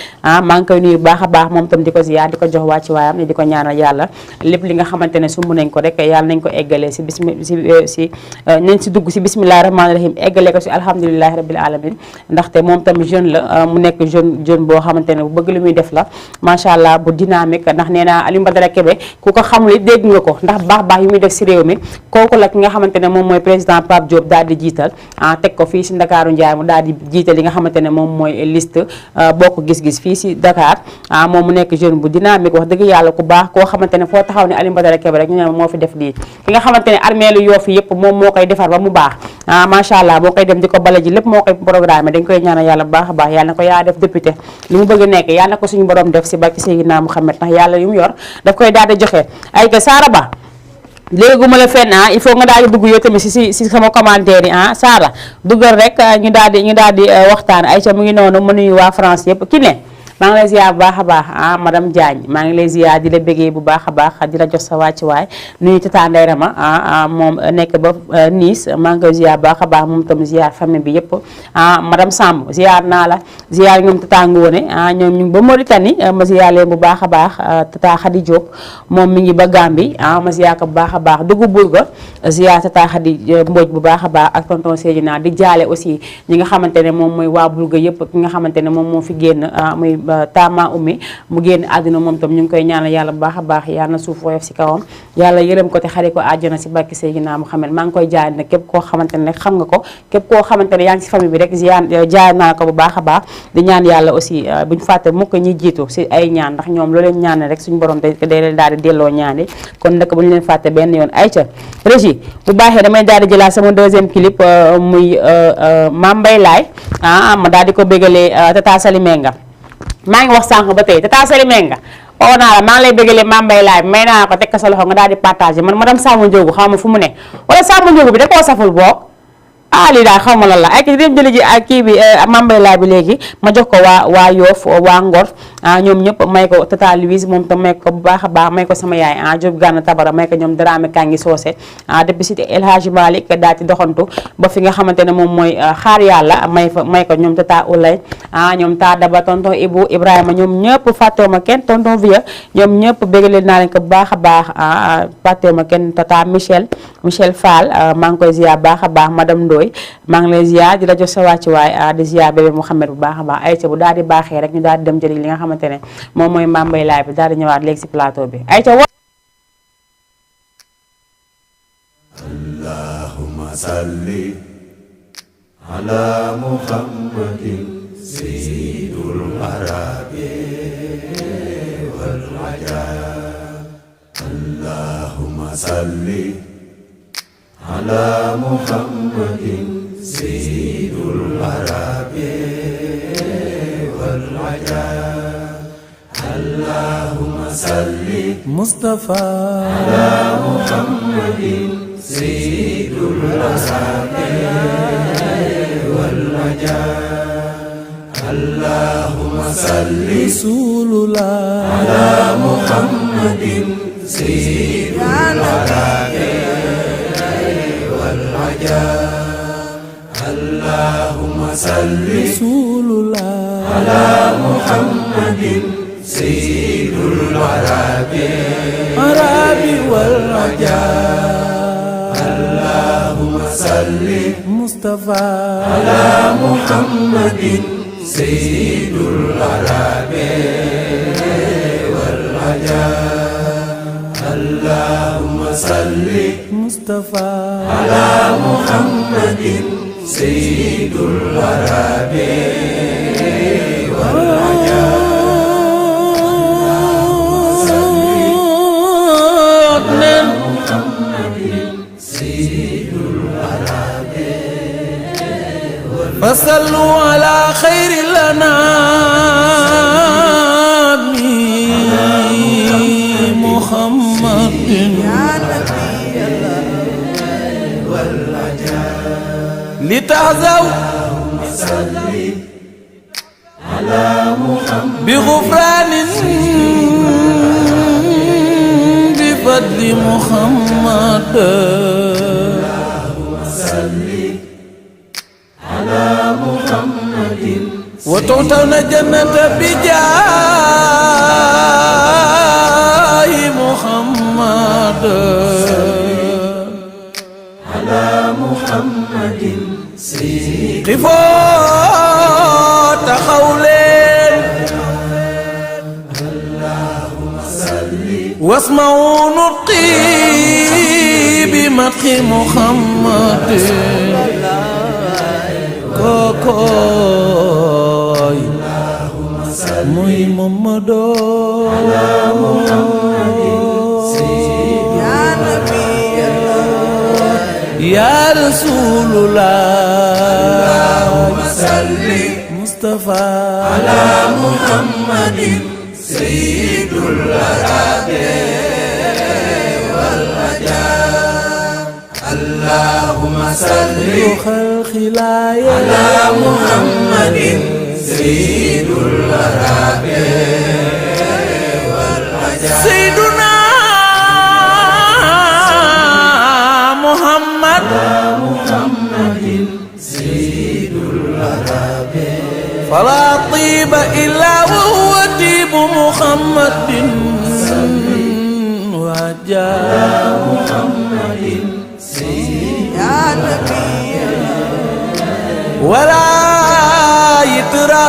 maa ngi koy nuyu bu baax a baax moom tam di ko ziar di ko jox wàcci waayam ne di ko ñaanal yàlla lépp li nga xamante ne sumb nañ ko rek yàlla nañ ko eggalee si nañ si dugg si bismillahi rahmaani rahim eggalee ko si alhamdulilahi rabbil alamin ndaxte moom tamit jeune la mu nekk jeune boo xamante ne bu bëgg lu muy def la macha allah bu dynamique ndax nee naa Alioune Badara Kébé ku ko xamul dégg nga ko ndax baax yu muy def si réew mi kooku la ki nga xamante ne moom mooy président Pape Diop daal di jiital teg ko fii si Ndakaaru Njaay mu daal di jiital li nga xamante ne moom mooy liste bokk gis-gis fii si Dakar moom mu nekk jeune bu dynamique wax dëgg yàlla ku baax koo xamante ne foo taxaw ne Alioune Badara Kébé rek ñu ne moo fi def lii ki nga xamante ne armée lu Yoff yëpp moom moo koy defar ba mu baax macha allah moo koy dem di ko bale ji lépp moo koy programme dañ koy ñaanal yàlla bu baax a baax yàlla na ko yaa def député li mu bëgg a nekk yàlla na ko suñu borom def si barke Seydina Mouhamed ndax yàlla yu mu yor daf koy daal di joxe ay ka Saara Ba léegi ma la fenn il faut nga daal di dugg yow tamit si sama commentaire yi Saara duggal rek ñu daal di waxtaan Aïcha mu ngi noonu ma nuyu waa France yëpp ki ne maa ngi lay ziar bu baax a baax madame Diagne maa ngi lay ziar di la bëggee bu baax a baax di la jox sa wàccuwaay nuyu tata Ndeye Rama moom nekk ba Nice maa ngi koy ziar bu baax a baax moom tam ziar famille bi yëpp madame Samb ziar naa la ziar ñoom tata Ngone ñoom ñu ngi ba Mauritanie ma ziar leen bu baax a baax tata Khady Diop moom mi ngi ba Gambie ma ziar ko bu baax a baax dugg Bourga ziar tata Khady Mbodj bu baax a baax ak tonton Seydina di jaale aussi ñi nga xamante ne moom mooy waa Bourga yëpp ki nga xamante ne moom moo fi génn muy Tama Oumy mu génn àdduna moom tam ñu ngi koy ñaanal yàlla bu baax a baax yàlla na suuf woyof si kawam yàlla yërëm ko te xare ko àjjana si barki Seydina Muhammad maa ngi koy jaay nag képp koo xamante ne rek xam nga ko képp koo xamante ne yaa ngi si famille bi rek jaay naa ko bu baax a baax di ñaan yàlla aussi buñ fàtte mu ko ñi jiitu si ay ñaan ndax ñoom loo leen ñaane rek suñu borom day leen daal di delloo ñaane kon nag bu ñu leen fàtte benn yoon ayca régie bu baaxee damay daal di jëlaat sama deuxième clip muy Mame Mbaye Laye ma daal di ko bégalee Tata Salimenga maa ngi wax sànq ba tey Tata Salimenga oo naa la maa ngi lay bégalee Mame Mbaye Laye may naa ko teg ko sa loxo nga daal di partagé man madame Samba Ndiogu xaw ma fu mu ne wala Samba Ndiogu bi da koo saful boo lii daal xaw ma lan la ay ki dem jëli ji ak kii bi Mame Mbaye Laye bi léegi ma jox ko waa Yoff waa Ngor ñoom ñëpp may ko Tata Louise moom tam may ko bu baax a baax may ko sama yaay Diop Gana Tabara may ko ñoom Dramé Kangi Socé depuis cité El Hadji Malick daal di doxantu ba fi nga xamante ne moom mooy xaar yàlla may ko ñoom Tata Oulay ñoom Ta Daba tonton Ibou Ibrahima ñoom ñëpp fàttewuma kenn tonton Vieux ñoom ñëpp bégalee naa leen ko bu baax a baax fàttewuma kenn Tata Michel Fall maa ngi koy ziar baax a baax madame Ndoye maa ngi lay ziar di la jox sa wàccuwaay di ziar bébé Mouhamed bu baax a baax ayca bu daal di baaxee rek ñu daal di dem jëli li nga xamante ne moom mooy Mame Mbaye Laye bi daal di ñëwaat léegi si plateau bi ayca allahumma salli ala muhammadin sayyidul arabi wal ajam allahumma salli ala muhammadin sayyidul arabi wal ajam allahumma salli Mustafa ala muhammadin sayyidul arabi wal ajam allahumma salli Rasulullah ala muhammadin sayyidul arabi wal ajam allahumma salli Rasulullah ala muhammadin sayyidul arabi wal ajam allahumma salli Mustafa ala muhammadin sayyidul arabi wal ajam allahumma salli Mustafa ala muhammadin sayyidul arabi wal ajam فصلوا على خير الأنام محمد لتعزوا بغفران بفضل محمد وتعطون جنة بجاه محمد على محمد سيد قفوا تخولين اللهم صل واسمعوا نطقي بمدح محمد كوكوي موي محمدو على محمد سيد يا نبي الله يا رسول الله اللهم صل مصطفى على محمد سيد الأرادي والأجاب اللهم صل خلق لا على محمد سيد الأراب والعجاب سيدنا محمد سيد الأراب فلا طيب إلا وهو طيب محمد وجاء محمد سيد يا نبي ولا يترى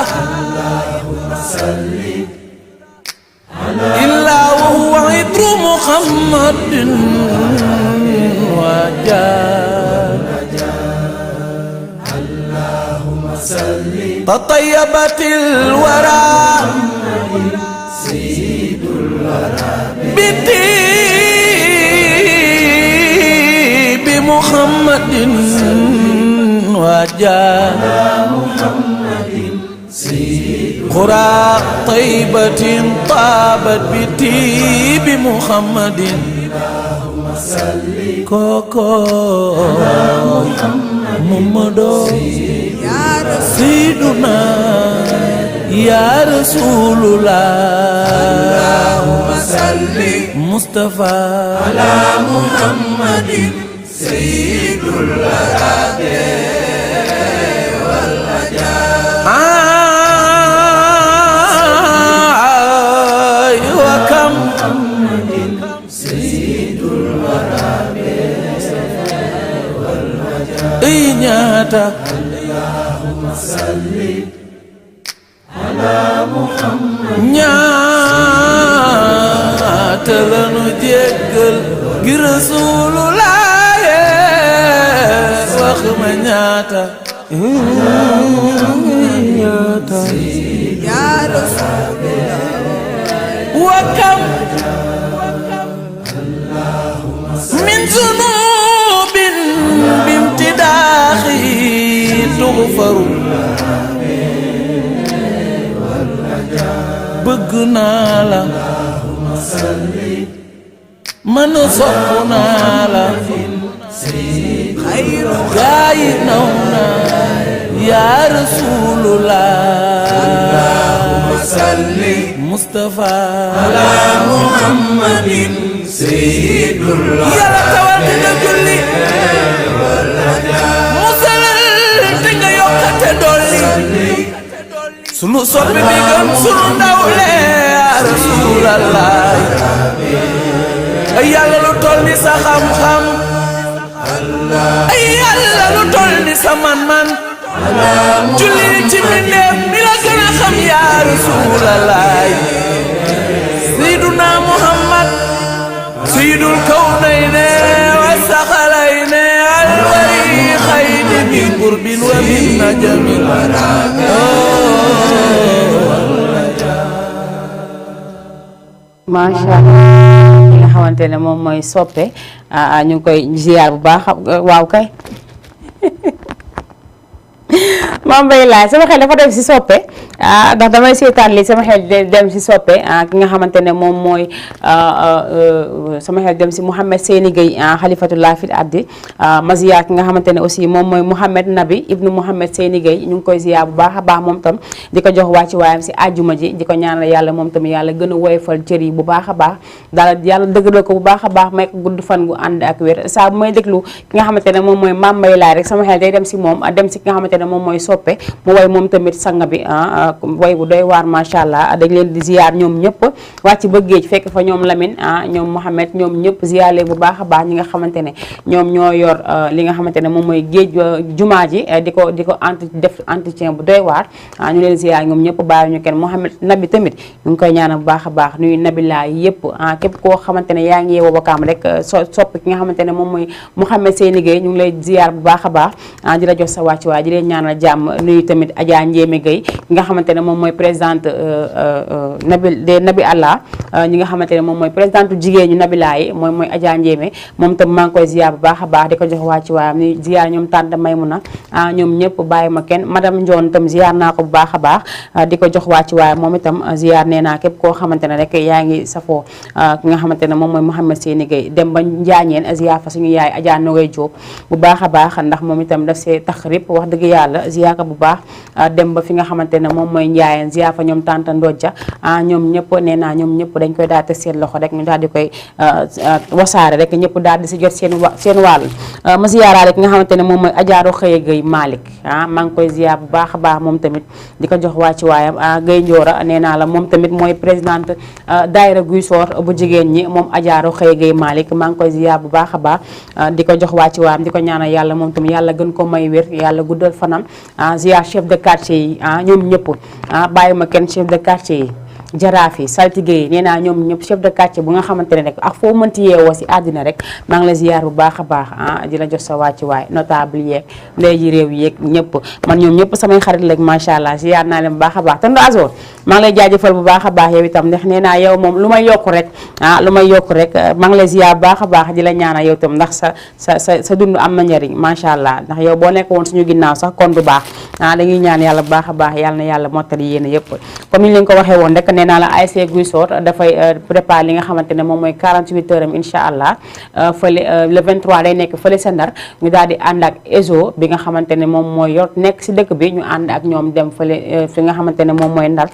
إلا وهو عطر محمد وجاء تطيبت الورى سيد الأراب بطيب محمد وجاء محمد سيد قرى طيبة طابت بطيب محمد كوكو محمد سيدنا يا رسول الله مصطفى على محمد سيد الأراب وكم سيد الأراب إنياتا اللهم صل على محمد ñaata lanu jéggal gi Rasulullah wax ma ñaata ñaata ya Rasulullah wa kam min zunubin bimtidaahi tughfaru bëgg naa la man sopp naa la gaa yi naw naa yaa Rasulullah Mustafa على محمد سيد الأراب yàlla tawal te nga julli musalal te nga yokkate dolli sunu soppi bi gën sunu ndawle yaa Rasulallah ay yàlla lu toll ni sa xam-xam ay yàlla lu toll ni sa man-man julli ci mbindeef mi la gën a xam yaa Rasulallah Sayyiduna Muhammad sayyidul kawnayni wa saqalayni al-wariqayni min qurbin wa min najamin macha allah li nga xamante ne moom mooy soppe ñu ngi koy ziar bu baax waaw kay Mame Mbaye laay sama xel dafa dem si soppe ndax damay seetaan lii sama xel dem si soppe ki nga xamante ne moom mooy sama xel dem si Mouhamed Seyni Gueye xalifatullah fil ardi ma ziyaar ki nga xamante ne aussi moom mooy Mouhamed Nabi ibnu Mouhamed Seyni Gueye ñu ngi koy ziyaar bu baax a baax moom tam di ko jox wàcci waayam si àjjuma ji di ko ñaanal yàlla moom tam yàlla gën a woyofal cër yi bu baax a baax daal yàlla dëggal ko bu baax a baax may ko gudd fan gu ànd ak wér saa bu may déglu ki nga xamante ne moom mooy Mame Mbaye laay rek sama xel day dem si moom dem si ki nga xamante ne moom mooy soppe mu woy moom tamit sanga bi woy bu doy waar macha allah dañ leen di ziyaar ñoom ñëpp wàcc ba géej fekk fa ñoom Lamine ñoom Mouhamed ñoom ñëpp ziyaar leen bu baax a baax ñi nga xamante ne ñoom ñoo yor li nga xamante ne moom mooy géej jumaa ji di ko def entretien bu doy waar ñu leen ziyaar ñoom ñëpp bàyyi ñu kenn Mouhamed Nabi tamit ñu ngi koy ñaanal bu baax a baax nuyu Nabi laa yëpp képp koo xamante ne yaa ngi yeewoo Wakaam rek sopp ki nga xamante ne moom mooy Mouhamed Seyni Gueye ñu ngi lay ziyaar bu baax a baax di la jox sa wàcc waay di leen ñaanal jàmm nuyu tamit Adja Ndiémé Gueye ki nga xamante ne moom mooy présidente Nabi Allah ñi nga xamante ne moom mooy présidente jigéen ñu Nabila yi mooy Adja Ndiémé moom tam maa ngi koy ziyaar bu baax a baax di ko jox wàcc waayam ni ziyaar ñoom tante Maymuna ñoom ñëpp bàyyi ma kenn madame Ndione tam ziyaar naa ko bu baax a baax di ko jox wàcc waayam moom itam ziyaar nee naa képp koo xamante ne rek yaa ngi safoo ki nga xamante ne moom mooy Mouhamed Seyni Gueye dem ba njaañeen ziyaar fa suñu yaay Adja Nogay Diop bu baax a baax ndax moom itam daf see tax rip wax dëgg yàlla ziyaar ko bu baax dem ba fi nga xamante ne moom moom mooy Ndiayeen ziar fa ñoom tanta Ndodja ñoom ñëpp nee naa ñoom ñëpp dañ koy daal di seen loxo rek ñu daal di koy wasaare rek ñëpp daal di si jot seen wàll ma ziyaara rek nga xamante ne moom mooy Ajaaro Xëye Gay Malick maa ngi koy ziar bu baax a baax moom tamit di ko jox wàcci waayam Gay Njoora nee naa la moom tamit mooy présidente daayira Guy Soor bu jigéen ñi moom Ajaaro Xëye Gay Malick maa ngi koy ziar bu baax a baax di ko jox wàcci waayam di ko ñaanal yàlla moom tamit yàlla gën ko may wér yàlla guddal fanam ziar chef de quartier yi ñoom ñëpp bàyyi ma kenn chef de quartier yi jaraaf yi saltige yi nee naa ñoom ñëpp chef de quartier bu nga xamante ne rek ak foo mënti yeewoo si àddina rek maa ngi la ziar bu baax a baax di la jox sa wàcci waay notable yeeg ndey ji réew yeeg ñëpp man ñoom ñëpp samay xarit léegi macha allah ziar naa leen bu baax a baax te ndo Azor maa ngi lay jaajëfal bu baax a baax yow itam ndax nee naa yow moom lu may yokku rek maa ngi lay ziar bu baax a baax di la ñaanal yow itam ndax sa dund am na njariñ macha allah ndax yow boo nekk woon suñu ginnaaw sax kon du baax dañuy ñaan yàlla bu baax a baax yàlla na yàlla mottali yéen yëpp comme ni leen ko waxee woon rek nee naa la ASC Guy Soor dafay préparer li nga xamante ne moom mooy 48 heures am incha allah fële le 23 lay nekk fële sa Ndar ñu daal di ànd ak ESO bi nga xamante ne moom mooy yor nekk si dëkk bi ñu ànd ak ñoom dem fële fi nga xamante ne moom mooy Ndar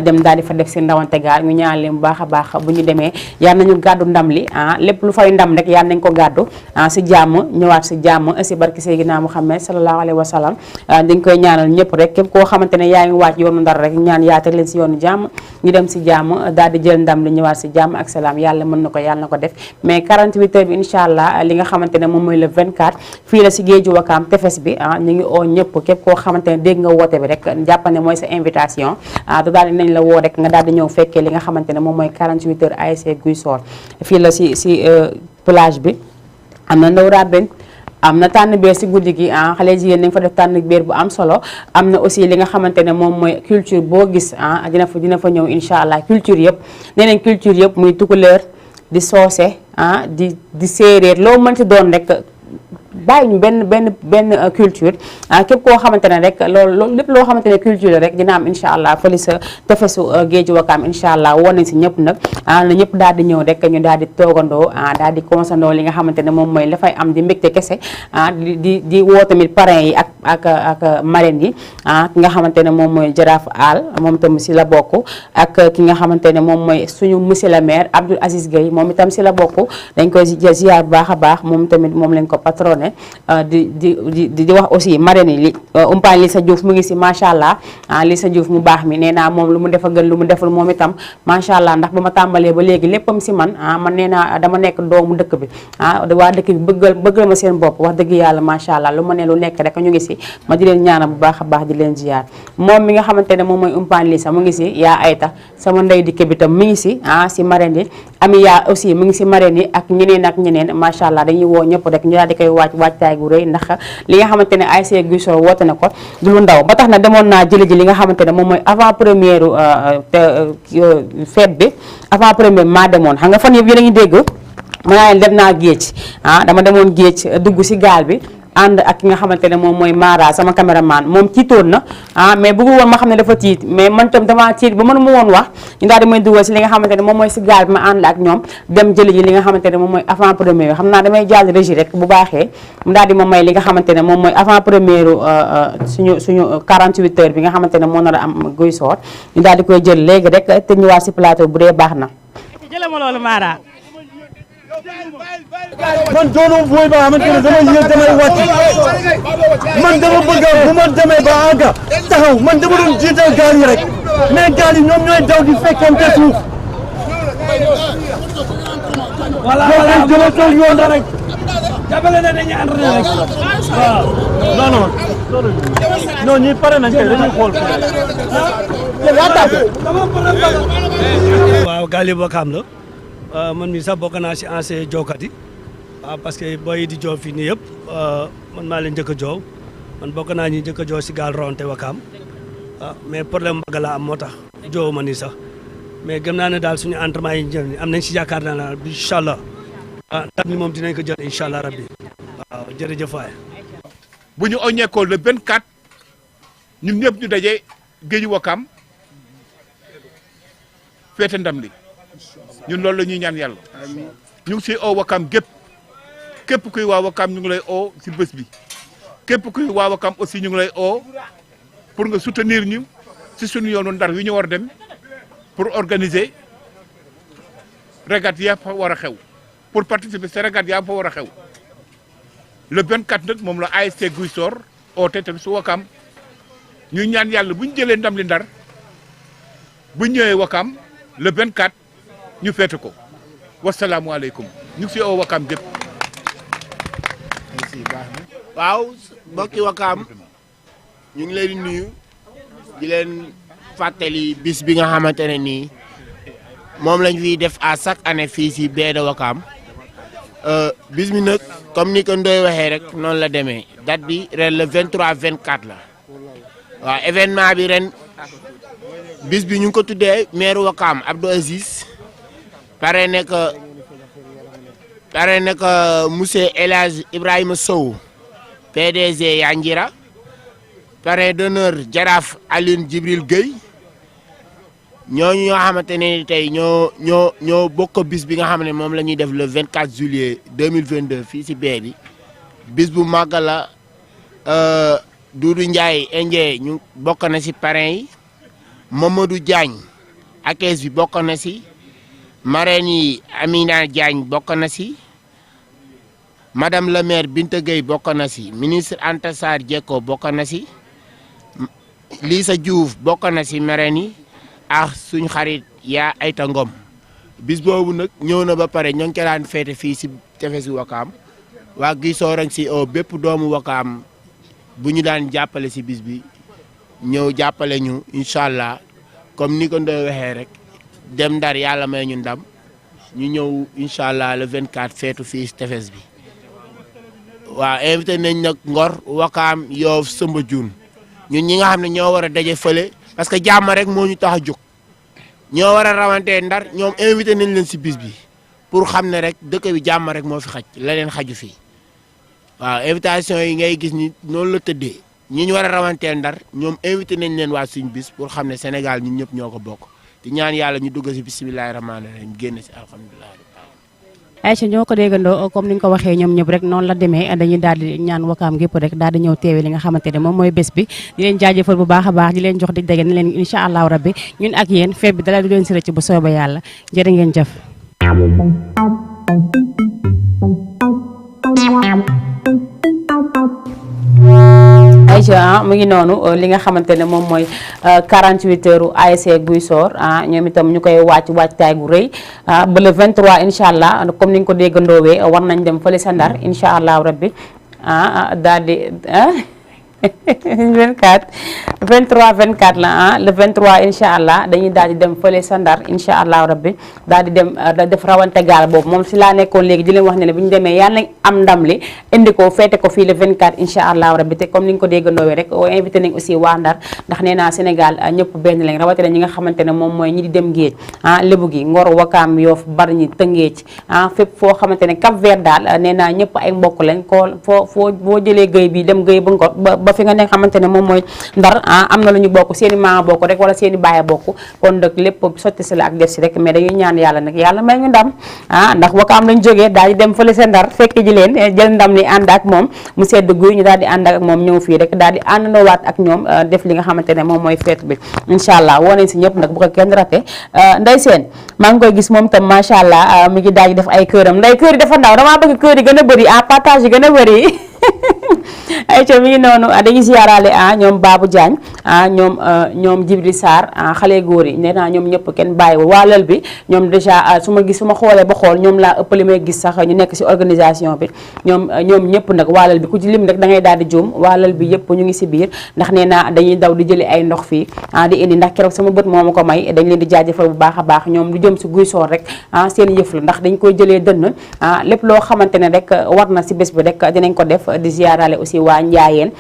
dem daal di fa def si ndawante gaal ñu ñaan leen bu baax a baax bu ñu demee yal nañu gàddu ndam li lépp lu fay ndam rek yal nañ ko gàddu si jàmm ñëwaat si jàmm si barki Seydina Muhammad sallallahu alayhi wa sallam dañ koy ñaanal ñëpp rek képp koo xamante ne yaa ngi wàcc yoonu Ndar rek ñaan yaa teg leen si yoonu jàmm ñu dem si jàmm daal di jël ndam li ñëwaat si jàmm ak salaam yàlla mën na ko yàlla na ko def mais 48 heures bi incha allah li nga xamante ne moom mooy le 24 fii la si géeju Wakaam tefes bi ñu ngi oo ñëpp képp koo xamante ne dégg nga woote bi rek jàppane mooy sa invitation te daal di nañ la woo rek nga daal di ñëw fekkee li nga xamante ne moom mooy 48 heures ASC Guy Soor fii la si plage bi am na ndaw rabben am na tànn beer si guddi gi xale jigéen nañ fa def tànn beer bu am solo am na aussi li nga xamante ne moom mooy culture boo gis dina fa ñëw incha allah culture yëpp nee nañ culture yëpp muy tukulóor di soose di séeréer loo mënti doon rek bàyyi ñu benn culture képp koo xamante ne rek loolu lépp loo xamante ne culture la rek dina am incha allah fële sa tefesu géeju Wakaam incha allah woon nañ si ñëpp nag na ñëpp daal di ñëw rek ñu daal di toogandoo daal di consandoo li nga xamante ne moom mooy dafay am di mbégte kese di woo tamit parrains yi ak marraines yi ki nga xamante ne moom mooy Jaraaf Al moom tam si la bokk ak ki nga xamante ne moom mooy suñu monsieur le maire Abdoul Aziz Gueye moom itam si la bokk dañ koy ziar bu baax a baax moom tamit moom lañ ko patronné di wax aussi marraine yi li umpaañ Lissa Diouf mu ngi si macha allah Lissa Diouf mu baax mi nee naa moom lu mu def a gën lu mu deful moom itam macha allah ndax ba ma tàmbalee ba léegi léppam si man man nee naa dama nekk doomu dëkk bi waa dëkk bi bëggal ma seen bopp wax dëgg yàlla macha allah lu ma ne lu nekk rek ñu ngi si ma di leen ñaanal bu baax a baax di leen ziar moom mi nga xamante ne moom mooy umpaañ Lissa mu ngi si yaa ayta sama ndey dikke bi tam mi ngi si si marraine yi ami yaa aussi mu ngi si marraine yi ak ñeneen macha allah dañuy woo ñëpp rek ñu daal di koy waajtaay gu rëy ndax li nga xamante ne ASC Guy Soor woote na ko du lu ndaw ba tax na demoon naa jëli ji li nga xamante ne moom mooy avant première fête bi avant première maa demoon xam nga fan yëpp yéen a ngi dégg ma naa leen dem naa géej dama demoon géej dugg si gaal bi ànd ak ki nga xamante ne moom mooy Mara sama caméraman moom tiitoon na mais bëggu woon ma xam ne dafa tiit mais man tam dama tiit ba mënu ma woon wax ñu daal di may dugal si li nga xamante ne moom mooy si gaal bi ma ànd ak ñoom dem jëli ji li nga xamante ne moom mooy avant première xam naa damay jàll régie rek bu baaxee mu daal di ma may li nga xamante ne moom mooy avant première suñu 48 heures bi nga xamante ne moo nar a am Guy Soor ñu daal di koy jël léegi rek te ñëwaat si plateau bu dee baax na jëlee ma loolu Mara man doonu booy ba xamante ne dama yéeg damay wàcc man dama bëgg bu ma demee ba àgga taxaw man dama doon jiital gaal yi rek mais gaal yi ñoom ñooy daw di fekkante suuf voilà dama toog yoon rek jàppale na dañuy entraîné rek waaw non ñi pare nañ kay dañuy xool waaw gaal yi Wakaam la man mi sax bokk naa si ancien joowkat yi parce que booy di joow fii nii yëpp man maa leen njëkk a joow man bokk naa ñi njëkk a joow si gaal ronte Wakaam mais problème mbagg laa am moo tax joowu ma nii sax mais gëm naa ne daal suñu entraînement yi jël am nañ si yaakaar naa la incha allah ndam li moom dinañ ko jël incha allah rabbi waaw jërëjëf waay. bu ñu oññeekoo le 24 ñun ñëpp ñu daje géeju Wakaam feete ndam li ñun loolu la ñuy ñaan yàlla ñu ngi siy oo Wakaam gépp képp kuy waa Wakaam ñu ngi lay oo si bés bi képp kuy waa Wakaam aussi ñu ngi lay oo pour nga soutenir ñu si suñu yoonu Ndar wi ñu war dem pour organiser régate yaa fa war a xew pour participer si régate yaa fa war a xew le 24 nag moom la ASC Guy Sor oote tamit su Wakaam ñu ñaan yàlla bu ñu jëlee ndam li Ndar bu ñëwee Wakaam le 24 ñu feete ko wasalaamualeykum ñu ngi si oo Wakaam gépp. waaw mbokki Wakaam ñu ngi leen di nuyu di leen fàttali bis bi nga xamante ne nii moom lañ fiy def à chaque année fii si baie de Wakaam bis bi nag comme ni ko Ndoye waxee rek noonu la demee date bi ren le 23 24 la waaw événement bi ren bis bi ñu ngi ko tuddee maire Wakaam Abdou Aziz pare nekk monsieur El Hadj Ibrahima Sow PDG Yanjira parrain d'honneur Jaraaf Aline Djibril Gueye ñooñu ñoo xamante ne tey ñoo bokk bis bi nga xam ne moom la ñuy def le 24 juillet 2022 fii si baie bi bis bu màgg la Doudou Ndiaye Indien ñu bokk na si parrain yi Mamadou Diagne akees bi bokk na si marraine yi Amina Diagne bokk na si madame le maire Binta Gueye bokk na si ministre Anta Sarr Dieko bokk na si Lisa Diouf bokk na si marraine yi ak suñu xarit yaa Ayta Ngom bis boobu nag ñëw na ba pare ñoo ngi ko daan feete fii si tefesu Wakaam waa Guy Sor si bépp doomu Wakaam bu ñu daan jàppale si bis bi ñëw jàppale ñu incha allah comme ni ko Ndoye waxee rek dem Ndar yàlla may ñu ndam ñu ñëw incha allah le 24 feetu fii si tefes bi waaw invité nañ nag Ngor Wakaam Yoff Soumbédioune ñun ñi nga xam ne ñoo war a daje fële parce que jàmm rek moo ñu tax a jóg ñoo war a rawantee Ndar ñoom invité nañ leen si bis bi pour xam ne rek dëkk bi jàmm rek moo fi xaj leneen xaju fii waaw invitation yi ngay gis ni noonu la tëddee ñi ñu war a rawantee Ndar ñoom invité nañ leen waa suñu bis pour xam ne Sénégal ñun ñëpp ñoo ko bokk di ñaan yàlla ñu dugg si bisimilahi rahmaani rahim génn si alhamdulilah. Aïcha ñoo ko déggandoo comme ni nga ko waxee ñoom ñëpp rek noonu la demee dañuy daal di ñaan Wakaam gépp rek daal di ñëw teewe li nga xamante ne moom mooy bés bi di leen jaajëfal bu baax a baax di leen jox di dégg ne leen incha allahu rabbi ñun ak yéen feeb bi dala du leen si rëcc bu soobee yàlla jërë ngeen jëf. Aïcha mu ngi noonu li nga xamante ne moom mooy 48 heures ASC Guy Sor ñoom itam ñu koy wàccaay gu rëy ba le 23 incha allah comme ni nga ko déggandoowee war nañ dem fële sa Ndar incha allah rabbi daal di 23 24 la le 23 incha allah dañuy daal di dem fële sa Ndar incha allah rabbi daal di dem def rawante gaal boobu moom si laa nekkoon léegi di leen wax ne ne bu ñu demee yàlla nañ am ndam li indi ko feete ko fii le 24 incha allah rabbi te comme ni nga ko déggandoowee rek invité nañ aussi waa Ndar ndax nee naa Sénégal ñëpp benn lañ rawatina ñi nga xamante ne moom mooy ñi di dem géej Lébu gi Ngor Wakaam Yoff Bargny Tëngéej fépp foo xamante ne Cap Vert daal nee naa ñëpp ay mbokk lañ ko foo boo jëlee géej bi dem géej ba Ngor ba fi nga ne xamante ne moom mooy Ndar am na lu ñu bokk seen i maama bokk rek wala seen i baay bokk kon nag lépp sotti si la ak def si rek mais dañuy ñaan yàlla nag yàlla may ñu ndam ndax Wakaam lañ jógee daal di dem fële sa Ndar fekk ji leen jël ndam li ànd ak moom mu sedd guy ñu daal di ànd ak moom ñëw fii rek daal di àndandoowaat ak ñoom def li nga xamante ne moom mooy feet bi incha allah woo nañ si ñëpp nag bu ko kenn raté Ndeye Sène maa ngi koy gis moom tam macha allah mi ngi daal di def ay këram nday kër yi dafa ndaw damaa bëgg kër yi gën a bëri partage yi gën a bëri Aïcha mi ngi noonu dañuy ziaraale ñoom Babou Diagne ñoom Djibril Sarr xale góor yi nee naa ñoom ñëpp kenn bàyyiwul waa lël bi ñoom dèjà su ma xoolee ba xool ñoom laa ëpp li may gis sax ñu nekk si organisation bi ñoom ñëpp nag waa lël bi ku ci lim rek da ngay daal di juum waa lël bi yëpp ñu ngi si biir ndax nee naa dañuy daw di jëli ay ndox fii di indi ndax keroog sama bët moo ma ko may dañ leen di jaajëfal bu baax a baax ñoom lu jëm si Guy Sor rek seen yëf la ndax dañ koy jëlee dënn lépp loo xamante ne rek war na si bés bi rek dinañ ko def di ziaraale aussi waa Njaayeen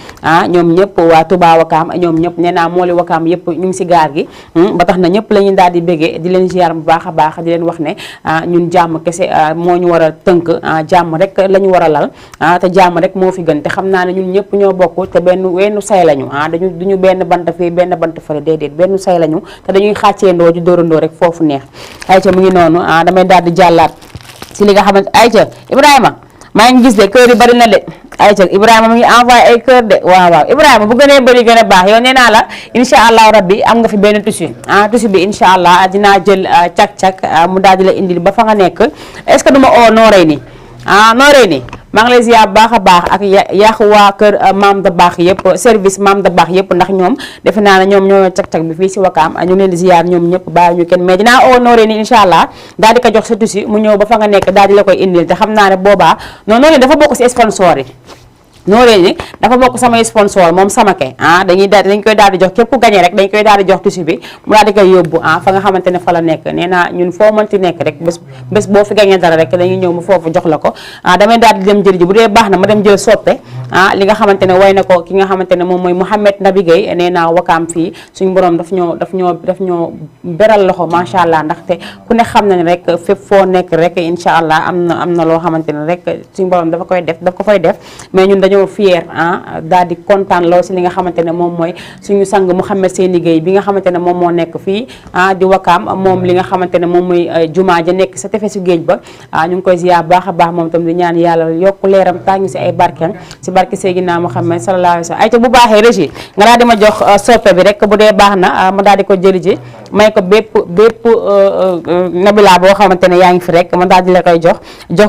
ñoom ñëpp waa Touba Wakaam ñoom ñëpp nee naa mooli Wakaam yëpp ñu ngi si gaar gi ba tax na ñëpp la ñuy daal di béggee di leen ziar bu baax a baax di leen wax ne ñun jàmm kese moo ñu war a tënk jàmm rek la ñu war a lal te jàmm rek moo fi gën te xam naa ne ñun ñëpp ñoo bokk te wenn say lañu duñu benn bant fii benn bant fële déedéet benn say lañu te dañuy xàcceendoo di dóorandoo rek foofu neex Aïcha mu ngi noonu damay daal di jàllaat si li nga xamante Aïcha Ibrahima maa ngi gis de kër yi bari na de ayca Ibrahima mu ngi envoyé ay kër de waaw Ibrahima bu gënee bëri gën a baax yow nee naa la incha allah rabbi am nga fi benn tissu tissu bi incha allah dinaa jël cak-cak mu daal di la indil ba fa nga nekk est-ce que du ma oo nooree nii nooree nii maa ngi lay ziar baax a baax ak yàq waa kër Maam da baax yëpp service Maam da baax yëpp ndax ñoom defe naa ne ñoom ñoo cak-cak bi fii si Wakaam ñu leen di ziar ñoom ñëpp bàyyi ñu kenn mais dinaa oo nooree nii incha allah daal di ko jox sa tissu mu ñëw ba fa nga nekk daal di la koy indil te xam naa ne boobaa noonu dafa bokk si sponsor yi nooree ni dafa bokk samay sponsor moom Samake dañ koy daal di jox képp ku gagné rek dañ koy daal di jox tissu bi mu daal di koy yóbbu fa nga xamante ne fa la nekk nee naa ñun foo mënti nekk rek bés boo fi gagné dara rek dañuy ñëw mu foofu jox la ko damay daal di dem jël ji bu dee baax na ma dem jël soppe li nga xamante ne way na ko ki nga xamante ne moom mooy Mouhamed Nabi Gueye nee naa Wakaam fii suñu borom daf ñoo beral loxo macha allah ndaxte ku ne xam na ne rek fépp foo nekk rek incha allah am na loo xamante ne rek suñu borom dafa ko fay def mais ñun dañoo fier daal di kontaan lool si li nga xamante ne moom mooy suñu sang Mouhamed Seyni Gueye bi nga xamante ne moom moo nekk fii di Wakaam moom li nga xamante ne moom mooy jumaa ja nekk sa tefesu géej ba ñu ngi koy ziar baax a baax moom tam di ñaan yàlla yokk leeram tàngi si ay barkeem si barke Seydina Mouhamed sallallahu alayhi wa sallam ayca bu baaxee régi nga daal di ma jox soppe bi rek bu dee baax na ma daal di ko jëli ji may ko bépp nabila boo xamante ne yaa ngi fi rek ma daal di la koy jox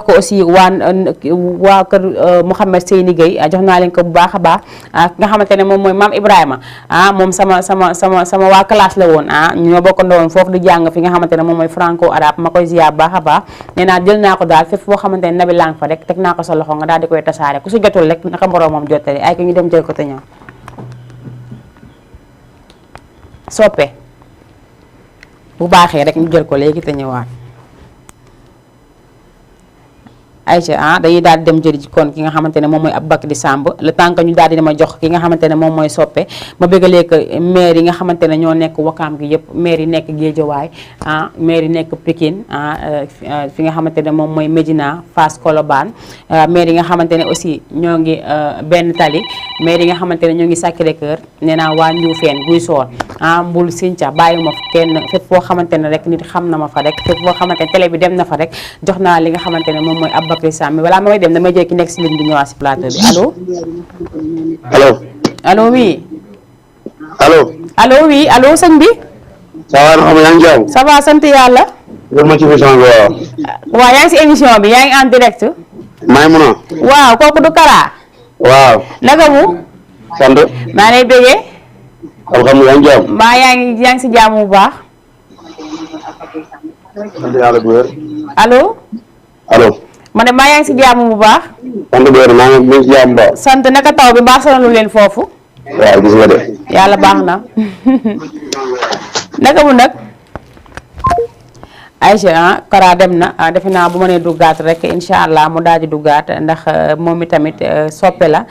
ko aussi waa kër Mouhamed Seyni Gueye jox naa leen ko bu baax a baax nga xamante ne moom mooy maam Ibrahima moom sama waa classe la woon ñoo bokkandoo woon foofu di jàng fi nga xamante ne moom mooy franco arabe ma koy ziar baax a baax nee naa jël naa ko daal fépp foo xamante ne nabi lang fa rek teg naa ko sa loxo nga daal di koy tasaare ku si jotul rek naka moroom moom jottali ay ko ñu dem jël ko te ñëw soppe bu baaxee rek ñu jël ko léegi te ñëwaat Aïcha dañuy daal di dem jëli ci kon ki nga xamante ne moom mooy Aboubacry Samb le temps que ñu daal di dama jox ki nga xamante ne moom mooy soppe ma bëggalee ko maire yi nga xamante ne ñoo nekk Wakaam gi yëpp maire yi nekk Guédiawaye maire yi nekk Pikine fi nga xamante ne moom mooy Médina Fass Colobane maire yi nga xamante ne aussi ñoo ngi Benn Tali maire yi nga xamante ne ñoo ngi Sacré-Cœur nee naa waa Ndioufène Guy Soor Mbul Sinthia bàyyi ma kenn fépp foo xamante ne rek nit xam na ma fa rek fépp foo xamante ne télé bi dem na fa rek jox naa li nga xamante ne moom mooy Aboubacry Samb balaa ma may dem damay jël ki nekk si ligne bi ñëwaat si plateau bi allo oui allo sëñ bi ça va na xam yaa ngi jàmm ça va sant yàlla ma ci émission bi waaw yaa ngi si émission bi yaa ngi en direct may mun a waaw kooku du Kara waaw naka mu sant maa lay bëggee alhamdulilah yaa ngi jàmm mbaa yaa ngi si jàmm bu baax sant yàlla bu wér allo ma ne maa yaa ngi si jàmm bu baax sant bu wér maa ngi si jàmm bu baax sant naka taw bi mbaa sonalu leen foofu waaw gis nga de yàlla baax na naka mu nag Aïcha Kara dem na defe naa bu ma nee duggaat rek incha allah mu daal di duggaat ndax moom itamit soppe la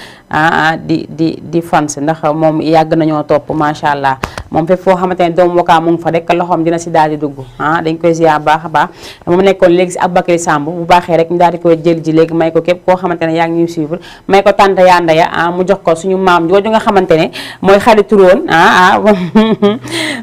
di fans ndax moom yàgg nañoo topp macha allah moom fépp foo xamante ne doomu Wakaam mu ngi fa rek loxoom dina si daal di dugg dañ koy ziar baax a baax moom nekkoon léegi si Aboubacry Samb bu baaxee rek ñu daal di koy jël ji léegi may ko képp koo xamante ne yaa ngi ñuy suivre may ko tante Yanda ya mu jox ko suñu maam jooju nga xamante ne mooy xaritu woon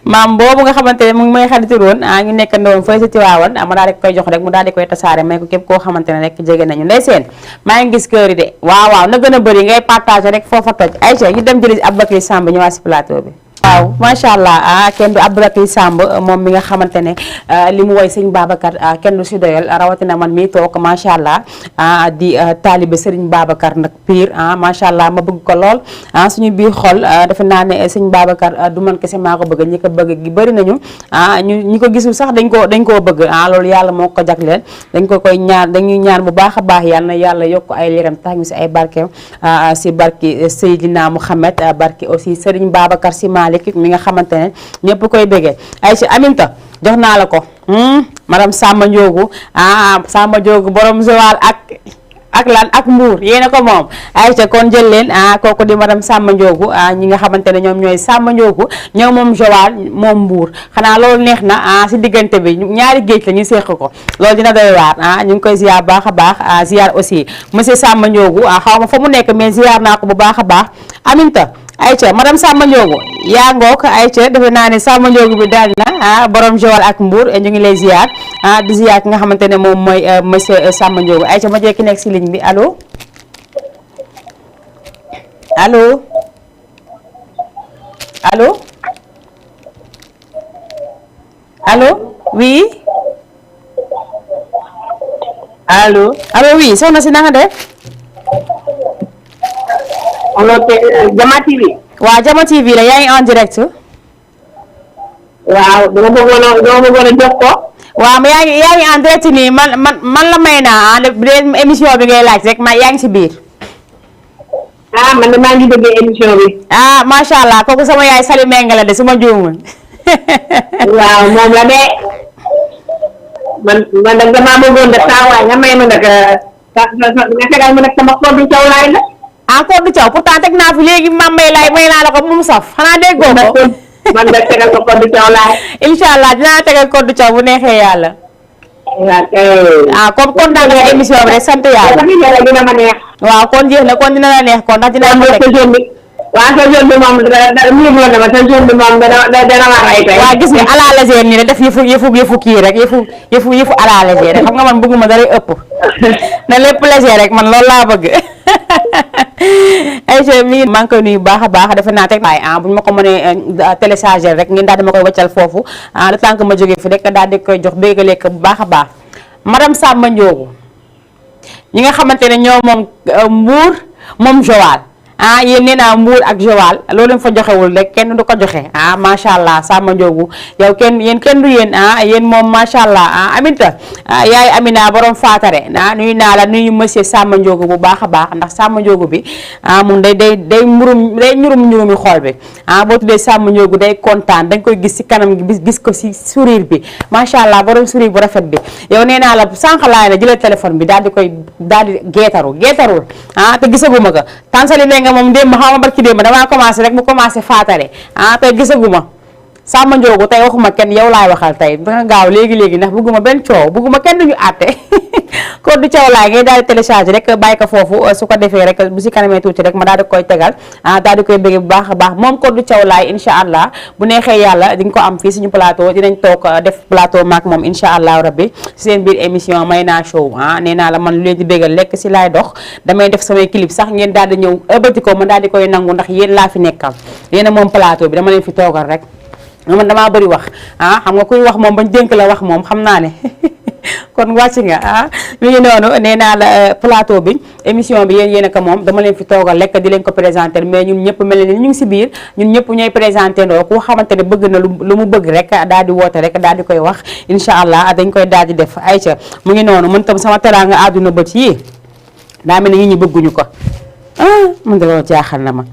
maam boobu nga xamante ne mu ngi mooy xaritu woon ñu nekkandoon fooy si Tiwaawan ma daal di koy jox rek mu daal di koy tasaare may ko képp koo xamante ne rek jege nañu ndey seen maa ngi gis kër yi de waaw na gën a bëri ngay partage rek foofa toj Aïcha ñu dem jëli Aboubacry Samb ñëwaat si plateau bi waaw macha allah kenn du Aboubacry Samb moom mi nga xamante ne li mu woy sëñ Babacar kenn du si doyal rawatina man mii toog macha allah di taalibe Serigne Babacar nag pire macha allah ma bëgg ko lool suñu biir xol defe naa ne sëñ Babacar du man kese maa ko bëgg ñi ko bëgg gi bëri nañu ñi ko gisul sax dañ koo bëgg loolu yàlla moo ko jagleel dañ ko koy ñaan dañuy ñaan bu baax a baax yàlla na yàlla yokk ay leeram tax ñu si ay barkeem si barki Seydina Mouhamed barki aussi Serigne Babacar si Malick mi nga xamante ne ñëpp koy béggee Aïcha Aminta jox naa la ko madame Samba Ndiogu Samba Ndiogu borom Joal ak lan ak Mbour yéena ko moom Aïcha kon jël leen kooku di madame Samba Ndiogu ñi nga xamante ne ñoom ñooy Samba Ndiogu ñoo moom Joal moom Mbour xanaa loolu neex na si diggante bi ñaari géej la ñu séq ko loolu dina doy waar ñu ngi koy ziar baax a baax ziar aussi monsieur Samba Ndiogu xaw ma fa mu nekk mais ziar naa ko bu baax a baax Aminta Aïcha madame Samba Ndiogu yaa ngook Aïcha defe naa ne Samba Ndiogu bi daal na borom Joal ak Mbour ñu ngi lay ziar di ziar ki nga xamante ne moom mooy monsieur Samba Ndiogu Aïcha ma jekki nekk si ligne bi allo allo allo allo oui allo allo oui soxna si na nga def. allo Jama TV. waaw Jama TV la yaa ngi en direct. waaw dama bëggoon a jox ko. waaw mais yaa ngi en direct nii man la may naa émission bi ngay laaj rek yaa ngi si biir. man de maa ngi bëgg émission bi. macha allah kooku sama yaay Sali Menga la de su ma juumul. waaw moom la de man nag damaa bëggoon de saa waay nga may ma nag nga tegal ma nag sama Codou Thiaw laay la. Codou Thiaw pourtant teg naa fi léegi may naa la ko mu saf xanaa déggoo ko. man nga tegal ko Codou Thiaw laay. incha allah dinaa tegal Codou Thiaw bu neexee yàlla. kon kontaan nga émission bi rek sant yàlla. dina ma neex. waaw kon jeex na kon dina la neex kon ndax dinaa ko teg. waaw sa zone bi moom dana ma rey tey. waaw gis nga à la légère nii rek def yëfu kii rek yëfu à la légère rek xam nga man bëgguma dara ëpp na lépp légère rek man loolu laa bëgg. Aïcha mi maa ngi koy nuyu baax a baax defe naa teg bu ñu ma ko mënee télécharger rek ngeen daal di ma koy waccal foofu le temps que ma jógee fi rek daal di koy jox béygale ko bu baax a baax madame Samba Ndiogou ñi nga xamante ne ñoo moom Mbour moom Joal yéen nee naa Mbour ak Joal loolu fa joxewul rek kenn du ko joxe macha allah Samba Ndiogou yow yéen kenn du yéen yéen moom macha allah Aminta yaay Amina borom faatare nuyu naa la nuyu monsieur Samba Ndiogou bu baax a baax ndax Samba Ndiogou bi moom day ñurumi xool bi boo tuddee Samba Ndiogou day kontaan dañ koy gis ci kanam gi gis ko ci sourire bi macha allah borom sourire bu rafet bi yow nee naa la sànq laay na jëlee téléphone bi daal di geetarul te gisaguma ko tansali nga moom démb xaw ma barki démb damaa commencé rek mu commencé faatare tey gisaguma Samba Ndiogou tey waxuma kenn yow laay waxal tey danga gaaw léegi ndax bëgguma benn coow bëgguma kenn duñu àtte Codou Thiaw laay ngay daal di télécharger rek bàyyi ko foofu su ko defee rek bu si kanamee tuuti rek ma daal di koy tegal daal di koy bëgg bu baax a baax moom Codou Thiaw laay incha allah bu neexee yàlla di nga ko am fii suñu plateau dinañ toog def plateau maak moom incha allah rabbi seen biir émission Mayna Show nee naa la man lu leen di bëggal lekk si laay dox damay def samay clip sax ngeen daal di ñëw ëbbati ko ma daal di koy nangu ndax yéen laa fi nekkal yéen moom plateau bi dama leen fi toogal rek man damaa bëri wax xam nga kuy wax moom bañ dénk la wax moom xam naa ne kon wàcc nga mi ngi noonu nee naa la plateau bi émission bi yéen a moom dama leen fi toogal lekk di leen ko présenter mais ñun ñëpp mel ni ñu ngi si biir ñun ñëpp ñooy présenter ndoo ku xamante ne bëgg na lu mu bëgg rek daal di woote rek daal di koy wax incha allah dañ koy daal di def Aïcha mu ngi noonu man tam sama teraanga àdduna bët yi daa mel ne ñi bëgguñu ko man de loolu jaaxal na ma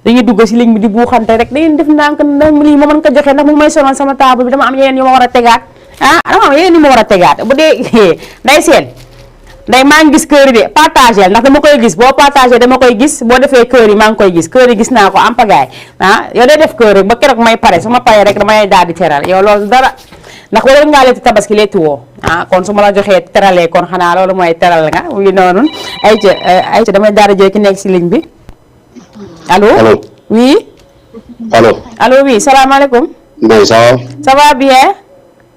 dañuy dugg si ligne bi di buuxante rek da ngeen def ndànk lii ma mën ko joxe ndax mu may sonal sama table bi dama am yeneen yu ma war a tegaat dama am yeneen yu ma war a tegaat bu dee nday seen nday maa ngi gis kër yi de partagé ndax dama koy gis boo partagé dama koy gis boo defee kër yi maa ngi koy gis kër yi gis naa ko am pagaay yow day def kër rek ba keroog may pare su ma paree rek damay daal di teral yow loolu dara ndax wala ngaa leeti tabaski leeti woo kon su ma la joxee teralee kon xanaa loolu mooy teral nga mu ngi noonu Aïcha damay daal di jël ki nekk si ligne bi allo oui. allo oui salaamaaleykum. Ndeye ça va. ça va bien.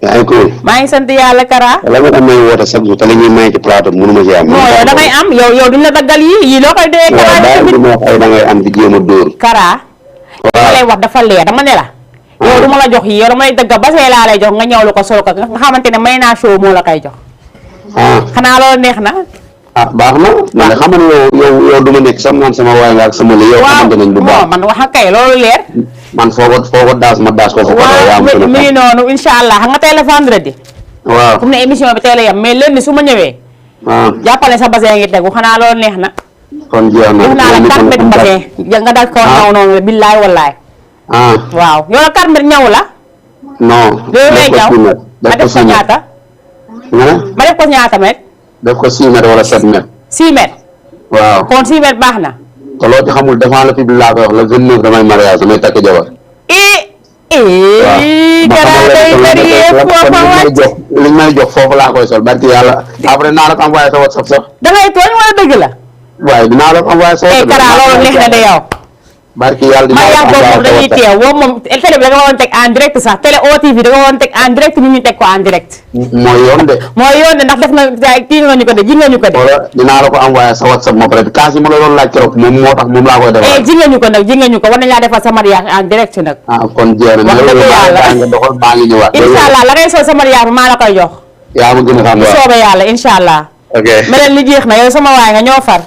yaa ngi cool. maa ngi sant yàlla Kara. la nga may woote chaque jour te li ñuy may ci plateau mënu ma ci am. non yow da ngay am yow duñ la daggal yii loo koy dee. Kara tamit ma wax ay da ngay am di jéem a dóor. Kara. waaw lay wax dafa leer dama ne la. yow du ma la jox yii yow dama lay daggal ba see laa lay jox nga ñëw lu ko sol ko nga xamante ne Mayna Show moo la koy jox. xanaa loolu neex na. baax na man de xam nga yow du ma nekk sax man sama waay nga ak sama li yow xamante nañ bu baax man wax ak kay loolu leer man foo ko daas ma daas ko fa ko yaa am mi ngi noonu incha allah xam nga tey la vendredi waaw comme ne émission bi tey la yem mais lundi su ma ñëwee jàppale sa bassin ngi tegu xanaa loolu neex na kon jeex na jox naa la 4 mètres bassin nga dal ko ñaw noonu la billaay wallaay waaw yow la 4 mètres ñaw la non loolu lay ñaw ma def ko ñaata ma def ko ñaata mètre def ko 6 mètres wala 7 mètres. 6 mètres. waaw kon 6 mètres baax na. te loo ci xamul devant le public laa koy wax le 29 damay mariage damay takk jabar. li may jox foofu laa koy sol barki yàlla après naa la ko envoyé sa WhatsApp sax. da ngay tooñ wala dëgg la. waaye dinaa la ko envoyé sa WhatsApp. Kara loolu neex na de yow. barki yàlla ma yaa boobu moom dañuy teew boobu moom télé bi da nga waroon teg en direct sax télé OTV da nga waroon teg en direct ñu teg ko en direct. mooy yoon de. mooy yoon de ndax def na kii nga ñu ko de ji nga ñu ko de. wala dinaa la ko envoyé sa WhatsApp ma peut être kaas yi ma la doon laaj keroog moom moo tax moom laa koy defal. ji nga ñu ko nag ji nga ñu ko war nañ laa defal sa mariage en direct nag. kon jeex na. wax dëgg yàlla nga doxal maa ngi ñëwaat. incha allah la ngay sol sa mariage bi maa la koy jox. yaa ma gën a xam bu soobee yàlla incha allah. ok meneen li jeex na yow sama waay nga ñoo far.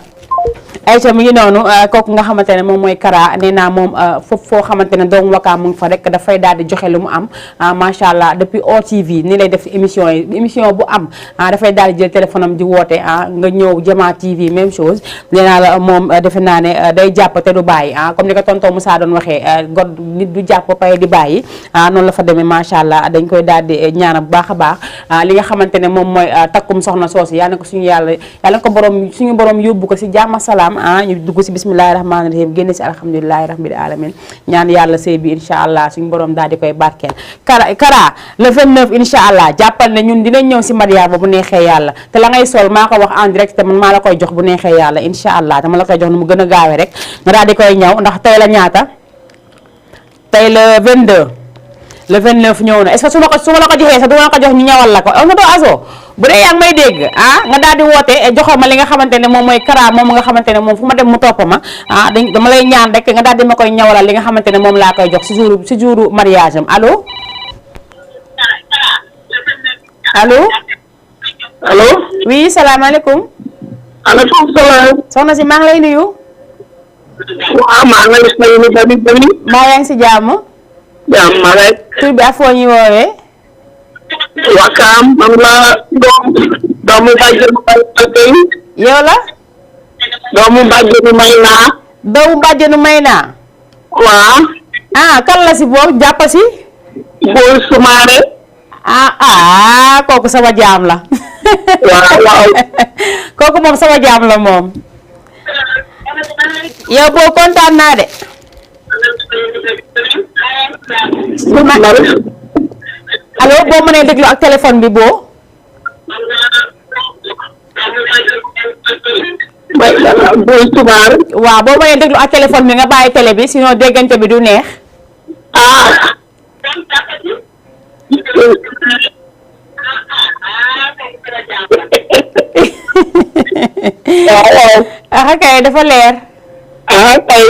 Aïcha mi ngi noonu kooku nga xamante ne moom mooy Kara nee naa moom foofu foo xamante ne doomu Wakaam mu ngi fa rek dafay daal di joxe lu mu am macha allah depuis OTV ni lay def émission yi émission bu am dafay daal di jël téléphone am di woote nga ñëw Jama TV même chose nee naa la moom defe naa ne day jàpp te du bàyyi comme ni ko tonton Moussa doon waxee god nit du jàpp ba pare di bàyyi noonu la fa demee macha allah dañ koy daal di ñaanal bu baax a baax li nga xamante ne moom mooy takkum soxna soosi yàlla na ko suñu yàlla na ko suñu borom yóbbu ko si jàmm salaam ñu dugg si bismillahi rahmaani rahim génn si alhamdulilahi rabbil alamin ñaan yàlla sëy bi incha allah suñu borom daal di koy barkeel Kara le 29 incha allah jàppal ne ñun dinañ ñëw si mariage ba bu neexee yàlla te la ngay sol maa ko wax en direct te man maa la koy jox bu neexee yàlla incha allah dama la koy jox nu mu gën a gaawee rek nga daal di koy ñëw ndax tey la ñaata tey le 22 le 29 ñëw na est-ce que su ma la ko joxee sax du ma la ko jox ñu ñawal la ko nga doo aso bu dee yaa ngi may dégg nga daal di woote joxo ma li nga xamante ne moom mooy Kara moom nga xamante ne moom fu ma dem mu topp ma dama lay ñaan rek nga daal di ma koy ñawalal li nga xamante ne moom laa koy jox si jouru mariage am allo allo allo oui salaamaaleykum aleykum salaam soxna si maa ngi lay nuyu waaw maa ngi lay nuyu Dami maa yaa ngi si jàmm jàmm rek tur bi ak foo ñuy woowee Wakaam man la doomu bàjjenu Mayna. yow la. doomu bàjjenu Mayna. doomu bàjjenu Mayna. waaw. kan la si boobu jàpp si. Boy Soumaré. kooku sama jaam la. waaw. kooku moom sama jaam la moom. yow boo kontaan naa de. allo boo mënee déglu ak téléphone bi boo. Boy Soumaré. waaw boo mënee déglu ak téléphone bi nga bàyyi télé bi sinon déggante bi du neex. kay dafa leer. kay.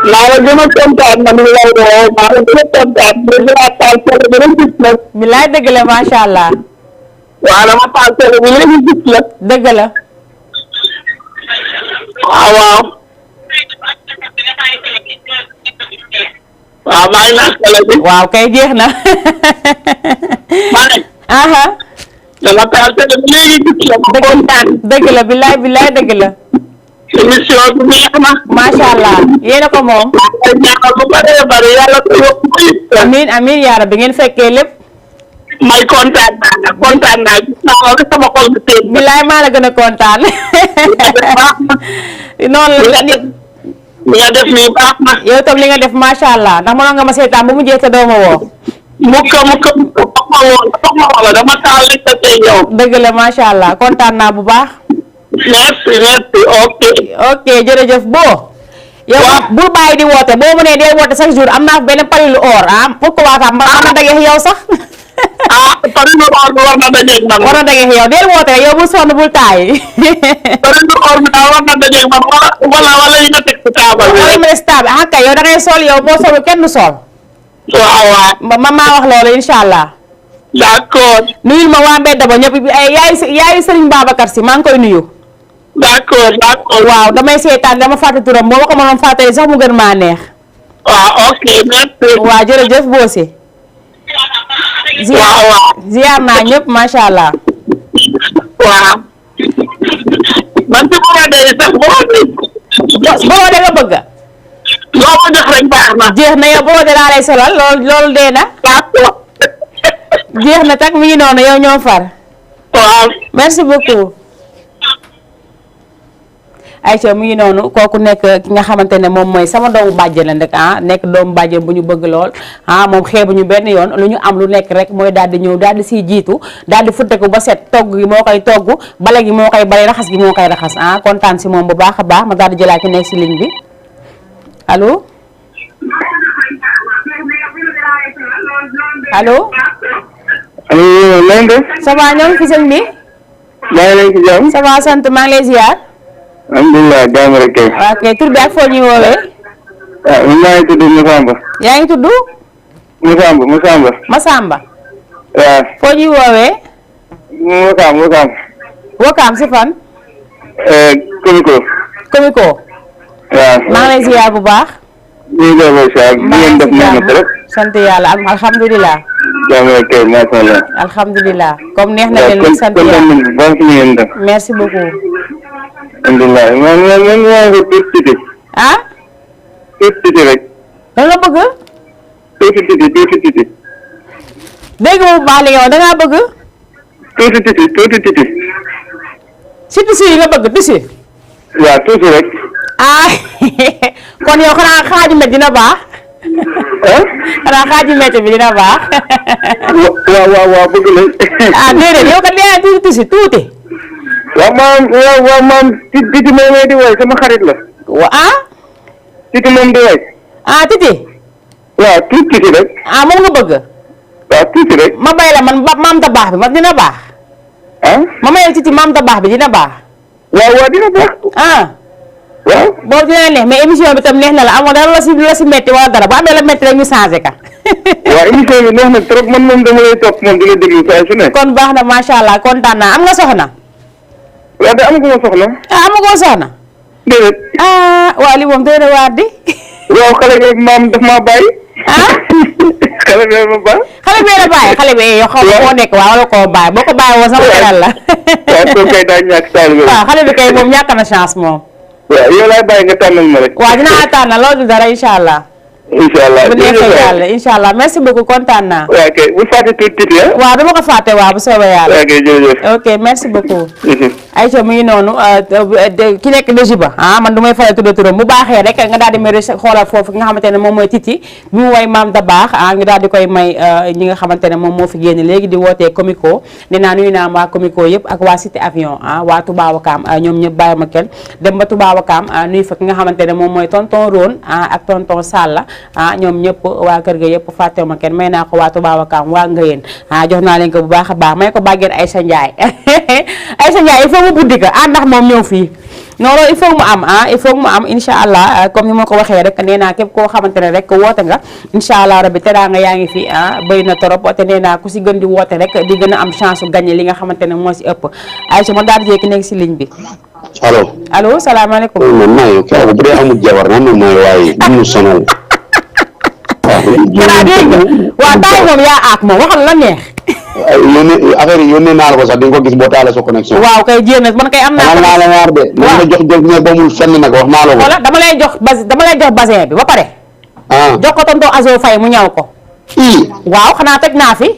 maa la gën a kontaan man mi lay woo maa la gën a kontaan dégg naa taal télé bi rek gis la. bilaay dëgg la macha allah. waaw dama taal télé bi rek gis la. dëgg la. waaw. waaw maa ngi naan télé bi. waaw kay jeex na. dama taal télé bi léegi gis la ma kontaan. dëgg la bilaay bilaay dëgg la. émission bi neex na. macha allah yéen a ko moom. ñaanal bu bëree bëri yàlla ko yokk ko it. amiin amiin yaa rabbi ngeen fekkee lépp. may kontaan naa gis naa ko sama xol bi tey. bilaay maa la gën a kontaan. noonu la nit. li nga def nii baax na. yow tam li nga def macha allah ndax mënoon nga ma seetaan bu mu jeex te doo ma woo. mukk dama taal rek te tey ñëw. dëgg la macha allah kontaan naa bu baax. merci ok jërëjëf boo. yow bul bàyyi di woote boo mënee dee woote chaque jour am naa benn parilu or pourquoi pas ma na dageex yow sax. parilu or bi war na dajeeg man. war na dageex yow deel woote yow bul sonn bul taay. parilu or bi daal war na dajeeg man wala yi nga teg ci taabal bi. wala ma stable kay yow da ngay sol yow boo solul kenn du sol. waaw. maa wax loolu incha allah. d'accord. nuyul ma waa mbedd ba ñëpp yaayu Serigne Babacar si maa ngi koy nuyu. d'accord. waaw damay seetaan dama fàtte turam boo ma ko mënoon fàttali sax mu gën maa neex. waaw ok merci. waaw jërëjëf Bossé. ziar naa ñëpp macha allah. waaw. man ci borode yi sax borode nga bëgg. loo ma jox rek baax na. jeex na yow borode laa lay solal loolu dee na. jeex na tak mi ngi noonu yow ñoo far. waaw. merci beaucoup. Aïcha mu ngi noonu kooku nekk ki nga xamante ne moom mooy sama doomu bàjjen la rek nekk doomu bàjjen bu ñu bëgg lool moom xeebuñu benn yoon lu ñu am lu nekk rek mooy daal di ñëw daal di siy jiitu daal di futteku ba set togg gi moo koy togg bale gi moo koy bale raxas gi moo koy raxas kontaan si moom bu baax a baax ma daal di jëlaat ki nekk si ligne bi allo allo. allo nan def. ça va ñoo ngi fi sëñ bi. maa ngi lay ci jàmm. ça va sant maa ngi lay ziar. alhamdulilah jàmm rek kay. waaw kay tur bi ak foo ñuy woowee. ah maa ngi tudd Massamba. yaa ngi tudd. Massamba. Massamba. waaw. foo ñuy woowee. Wakaam. Wakaam si fan. Komiko. Komiko. waaw. maa ngi lay ziar bu baax. ñu ngi lay ziar bi ngeen def neex na trop. sant yàlla alhamdulilah. jàmm rek kay macha allah. alhamdulilah comme neex na leen sant yàlla. baax na ngeen def. merci beaucoup. alhamdulilah man maa ngi tuuti. ah. tuuti rek. da nga bëgg. tuuti. dégg nga bu baax li nga wax da ngaa bëgg. tuuti. si tisi yi nga bëgg tisi. waaw tuuti rek. ah kon yow xanaa xaaju met dina baax. xanaa xaaju met bi dina baax. waaw bëgg nañ. ah déedéet yow kat nee tuuti tisi tuuti. waaw maam titi moom di woy sama xarit la. ah. titi moom di woy. ah titi. waaw tuuti rek. ah moom nga bëgg. waaw tuuti rek. ma bay la man maam ta baax bi ma dina baax. ah. ma mayal titi maam ta baax bi dina baax. waaw dina baax. ah. waaw. boobu dina neex mais émission bi tam neex na la amoon dara la si metti wala dara bu amee la metti rek ñu changé ka. waaw émission bi neex na trop man moom dama lay topp moom di la déglu saa su ne. kon baax na macha allah kontaan naa am nga soxna. waaw de amaguma soxna. ah amagoo soxna. déedéet. ah waa li moom doy na waar di. waaw xale bi maam daf maa bàyyi. ah. xale bi ma bàyyi. xale bi la bàyyi xale bi yow xaw ma koo nekk waaw wala koo bàyyi boo ko bàyyi woon sama xelal la. waaw kooku kay daa ñàkk taal bi. waaw xale bi kay moom ñàkk na chance moom. waaw yow laay bàyyi nga tànnal ma rek. waaw dinaa tànnal loolu du dara incha allah. incha allah bu neexee yàlla incha allah merci beaucoup kontaan naa. waaw kay bu fàtte tuuti ah. waaw dama ko fàtte waaw bu soobee yàlla. ok jërëjëf. ok merci beaucoup. Aïcha mu ngi noonu ki nekk de ba ah man du may faral tudd turam bu baaxee rek nga daal di may xoolal foofu nga xamante ne moom mooy Titi bi mu woy maam da baax ah nga daal di koy may ñi nga xamante ne moom moo fi génn léegi di wootee Comico nee naa nuyu naa waa Comico yëpp ak waa Cité Avion ah waa Touba Wakaam ñoom ñëpp bàyyi ma kenn dem ba Touba Wakaam nuyu fa ki nga xamante ne moom mooy tonton Rone ak tonton Salla ah ñoom ñëpp waa kër ga yëpp fàttewu ma kenn may naa ko waa Touba Wakaam waa Ngayeen ah jox naa leen ko bu baax a baax may ko bàggeen Aïssa Ndiaye Aïssa Ndiaye il faut mu buddi ko ndax moom ñëw fii non loolu il faut mu am il faut mu am incha allah comme ni ma ko waxee rek nee naa képp koo xamante ne rek woote nga incha allah rabbi teraanga yaa ngi fi bëri na torop te nee naa ku si gën di woote rek di gën a am chance su gagné li nga xamante ne moo si ëpp Aïcha ma daal di jékki nekk si ligne bi. allo salaamaaleykum. man maa ngi kii bu dee amul jabar man moom mooy waaye du mu sonal. waaw dégg nga waaw taay moom yaa aak moom waxal la neex. yónnee affaire yi yónnee naa la ko sax di nga ko gis boo taalee sa connexion. waaw kay jéem man kay am naa. naa la waar de. waaw ma jox jël ba mul fenn nag wax naa la ko. voilà dama lay jox bassin bi ba pare. jox ko tonton Azo Faye mu ñaw ko. waaw xanaa toj naa fi.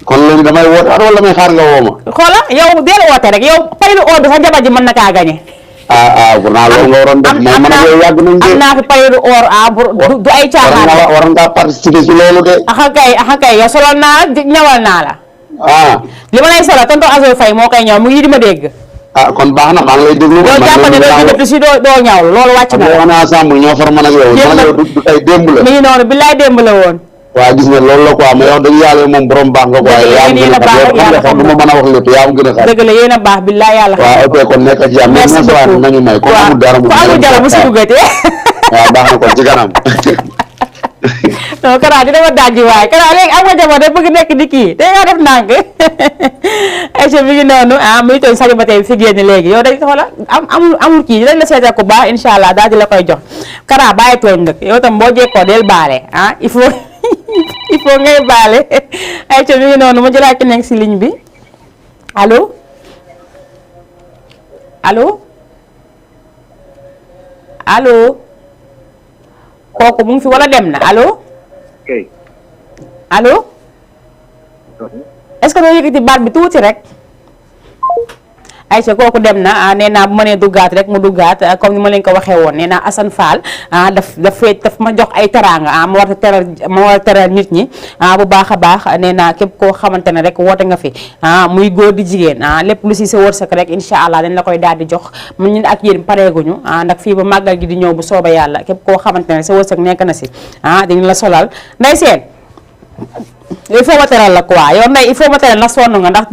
kon loolu damay woote wala may xaar nga woo ma. xoola yow deel woote rek yow paylu or bi sa jabar ji mën na kaa gañe. naa loolu nga waroon def man man yow yàgg nañ de. am naa fi paylu or du ay caaxaan. war nga participer si loolu de. axa kay yow solal naa la ñawal naa la. li ma lay solal tonton Azo Faye moo koy ñaw mu ngi di ma dégg. kon baax na maa ngi lay déglu. yow jàpp ne doo si doo ñaw loolu wàcc na la. xam nga ensemble ñoo far man ak yow. du tey démb la. mi ngi noonu billaay démb la woon. waaw gis nga loolu la quoi mais wax dëgg yàlla moom borom baax nga quoi. yaa ngi gën a xam du ma mën a wax lépp yaa ngi gën a xam. dëgg la yéen a baax billaay yàlla xam. waaw ok kon nekk ci am. merci beaucoup nañu may ko amul dara mu. bu si duggatee. waaw baax na kon ci kanam. non Kara dina ma dajji waaye Kara léegi am nga jamono bëgg nekk di kii te nga def ndànk Aïcha mi ngi noonu muy toog célibataire bi fi génn léegi yow dañ xoola amul kii dañ la seetal ko baax incha allah daal di la koy jox Kara bàyyi tooñ nag yow tam boo jekkoo del baale il faut ngay baale Aïcha mi ngi noonu ma jëlaat ki nekk si ligne bi allo kooku mu ngi fi wala dem na allo. allo. est-ce que doo yëkkati baat bi tuuti rek. Aïcha kooku dem na nee naa bu ma nee duggaat rek mu duggaat comme ni ma leen ko waxee woon nee naa Assane Fall daf ma jox ay teraanga ma war a teral nit ñi bu baax a baax nee naa képp koo xamante ne rek woote nga fi muy góor di jigéen lépp lu si sa wërsëg rek incha allah dañ la koy daal di jox mu ñun ak yéen pareeguñu ndax fii ba màggal gi di ñëw bu soobee yàlla képp koo xamante ne sa wërsëg nekk na si dañu la solal nday seen il faut ma teral la quoi yow nday il faut ma teral ndax sonn nga ndax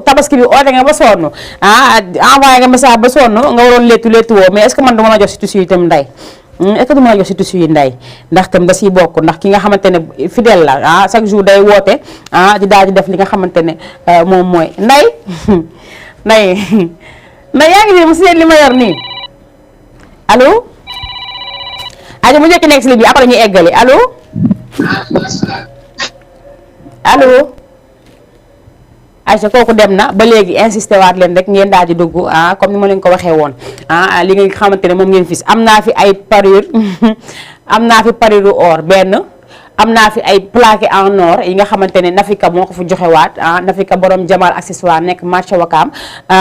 tabaski bi oote nga ba sonn envoyé nga message ba sonn nga waroon lettu woo mais est ce que man duma la jox si tissu yi itam nday est ce que duma la jox si tissu yi nday ndax tam da siy bokk ndax ki nga xamante ne fidèle la chaque jour day woote di daal di def li nga xamante ne moom mooy nday nday yaa ngi nii mu seet li ma yor nii allo aja mu njëkk nekk si li bi après ñu eggali allo allo Aïcha kooku dem na ba léegi insisté waat leen rek ngeen daal di dugg comme ni ma leen ko waxee woon li nga xamante ne moom ngeen fis am naa fi ay parure am naa fi parure or benn am naa fi ay plaqué en or yi nga xamante ne Nafika moo ko fa joxewaat Nafika borom Jamal accessoire nekk marché Wakaam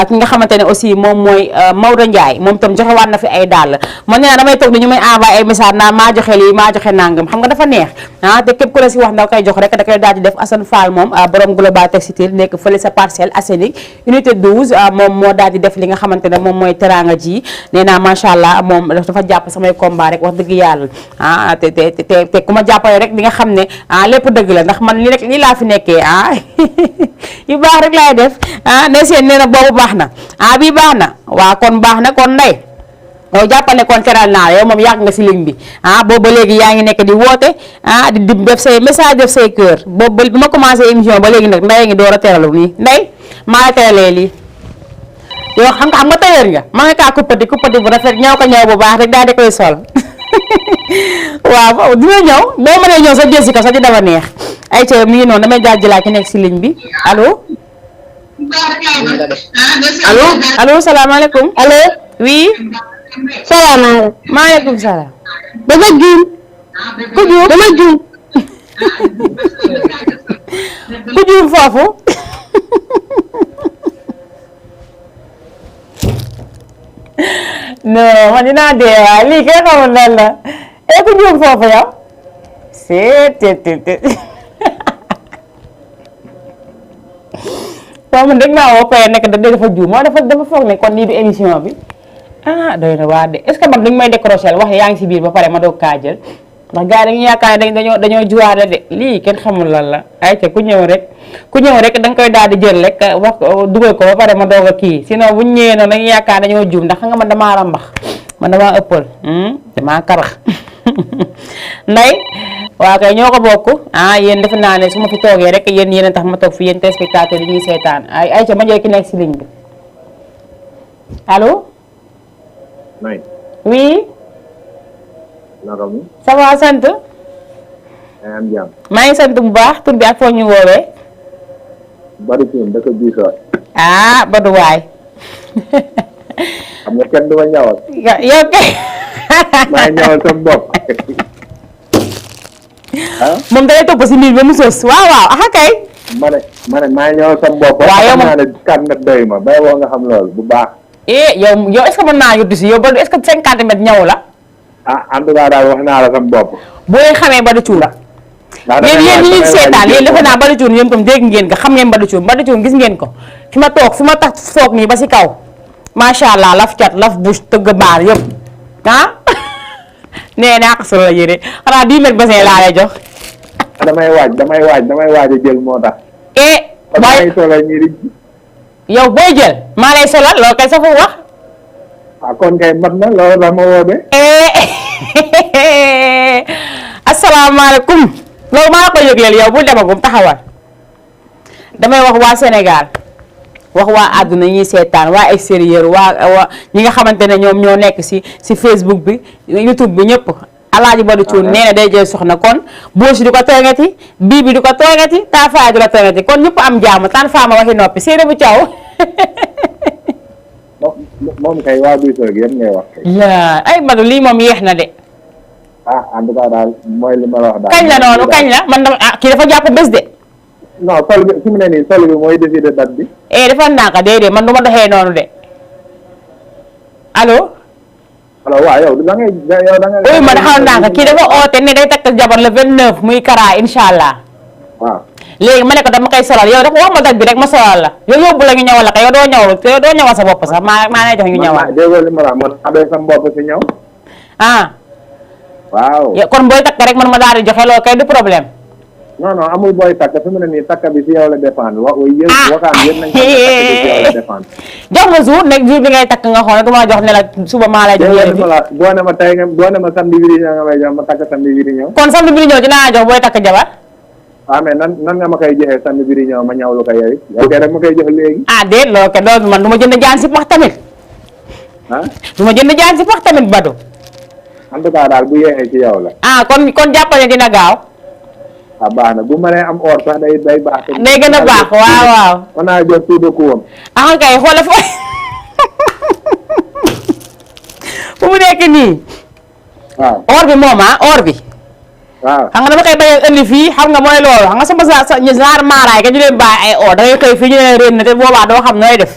ki nga xamante ne aussi moom mooy Maodo Ndiaye moom tam joxewaat na fi ay dàll man nee na damay toog ni ñu may envoyé ay message naa maa joxe lii maa joxe nangam xam nga dafa neex te képp ku la si wax da koy jox rek da koy daal di def Assane Fall moom borom Global Textile nekk fële sa Parcelles Assainies unité 12 moom moo daal di def li nga xamante ne moom mooy teranga ji nee naa macha allah moom dafa jàpp samay combat rek wax dëgg yàlla te ku ma jàppale rek nga xam ne lépp dëgg la ndax man lii laa fi nekkee yu baax rek laay def ne seen nee na boobu baax na bii baax na waa kon baax na kon nday yow jàppal ne kon teral naa la yow moom yàgg nga si ligne bi boobu ba léegi yaa ngi nekk di woote di def say message def say cœur boobu bi ma commencé émission ba léegi nag nday ngi door a teralu nii nday maa la teralee lii yow xam nga tailleur nga ma nga kaa kuppati bu rafet ñëw ko ñëw bu baax rek daal di koy sol waaw dina ñëw boo mënee ñëw sa jël si ko sax di dafa neex ay ca mi ngi noonu damay jàjjalaat ki nekk si ligne bi allo allo salaamaaleykum allo oui salaamaaleykum maaleykum salaam dama juum ku juum dama juum ku juum foofu non man dinaa dee waaye lii kay xamul lan la ku juum foofu yow waaw man dégg naa woo koy nekk dafa juum moo dafa foog ne kon lii du émission bi doy na waa de est-ce que man dañu may décrocher wax yaa ngi si biir ba pare ma doog kaa jël ndax gars yi dañu yaakaar ne dañoo juwaare de lii kenn xamul lan la ay ca ku ñëw rek da nga koy daal di jël rek wax dugal ko ba pare ma doog a kii sinon bu ñu ñëwee noonu dañuy yaakaar dañoo juum ndax xam nga man damaa rambax man damaa ëppal damaa karax nday waa kay ñoo ko bokk yéen defe naa ne su ma fi toogee rek yéen a tax ma toog fi yéen téléspectateurs yi ñuy seetaan ay ca ma jël ki nekk si ligne bi allo oui naka mu. ça va sant. am jàmm. maa ngi sant bu baax tur bi ak foo ñu woowee. Badou Thioune dëkk Bichor. Badou waay. xam nga kenn du ma ñawal. yow kay. maa ngi ñawal sama bopp. moom day topp si mbir ba mu sos waaw kay. ma ne maa ngi ñawal sama bopp. waaw yow moom xam naa ne kan nag doy ma bay woo nga xam loolu bu baax. yow est-ce que mën naa yóbbu si yow Badou est-ce que 50 mètres ñaw la. en tout cas daal wax naa la sama bopp. boo leen xamee Badou Thioune. yéen ñi ñu seetaan yéen defe naa Badou Thioune yéen tam dégg ngeen ko xam ngeen Badou Thioune gis ngeen ko fi ma tax foog nii ba si kaw macha allah laf cat laf bouche tëgg baar yëpp nee naa ko solo la yére xanaa 10 mètres bassin laa lay jox. damay waaj a jël moo tax. yow booy jël maa lay solal loolu kay sa fa wax. kon kay mat na loolu la ma woo de. asalaamaaleykum loolu maa la ko yëgleel yow bu demagum taxawal damay wax waa Sénégal wax waa àdduna ñuy seetaan waa extérieur waa ñi nga xamante ne ñoom ñoo nekk si Facebook bi YouTube bi ñëpp Alaaji Badou Thioune nee na day jël soxna kon boosi di ko toogati bii bi di ko toogati taafaay di ko toogati kon ñëpp am jàmm tan faama waxi noppi séeréer bu caw. moom kay waa Bichor gi yëpp ngay wax kay. ay Badou lii moom yéex na de. en tout cas daal mooy li ma la wax daal. kañ la noonu kañ la man dama kii dafa jàpp bés de. non sol bi fi mu ne nii sol bi mooy décider date bi. dafa ndànk déedéet man du ma doxee noonu de. allo. allo waaw yow da ngay oui man xam naa ko kii dafa oote ne day takk jabar le 29 muy Kara incha allah. waaw. léegi ma ne ko dama koy solal yow dafa wax ma date bi rek ma solal la yow yóbbu la ñu ñëwal la ko yow doo ñëwal sa bopp sax maa lay jox ñu ñëwal. déggoo li ma la man abee sa bopp si ñëw. waaw. kon booy takk rek man ma daal di joxe loolu kay du problème. non amul booy takk fi mu ne nii takk bi si yow la dépendre waxaan yéen nañ ko takk bi si yow la dépendre. jox ma jour nekk jour bi ngay takk nga xool dama jox ne la suba maa lay jox yére bi. boo ne ma tey nga boo ne ma samedi bi di ñëw nga may jox ma takk samedi bi di ñëw. kon samedi bi di ñëw dinaa jox booy takk jabar. waaw mais nan nga ma koy joxee samedi bi di ñëw ma ñawlu ko yow yow kay rek ma koy jox léegi. déet loolu kay loolu man du ma jënd jaan si pax tamit. du ma jënd jaan si pax tamit Badou. en tout cas daal bu yeexee ci yow la. kon jàppale dina gaaw. baax na bu mënee am or sax day baax. day gën a baax waaw. mën naa jox tout de coup am. kay xoolal fu mu nekk nii. waaw or bi moom or bi. waaw xam nga dama koy bañ a indi fii xam nga mooy loolu xam nga sama genre maaraay ka ñu leen bàyyi ay or da ngay koy fii ñu leen réen na te boobaa doo xam nooy def.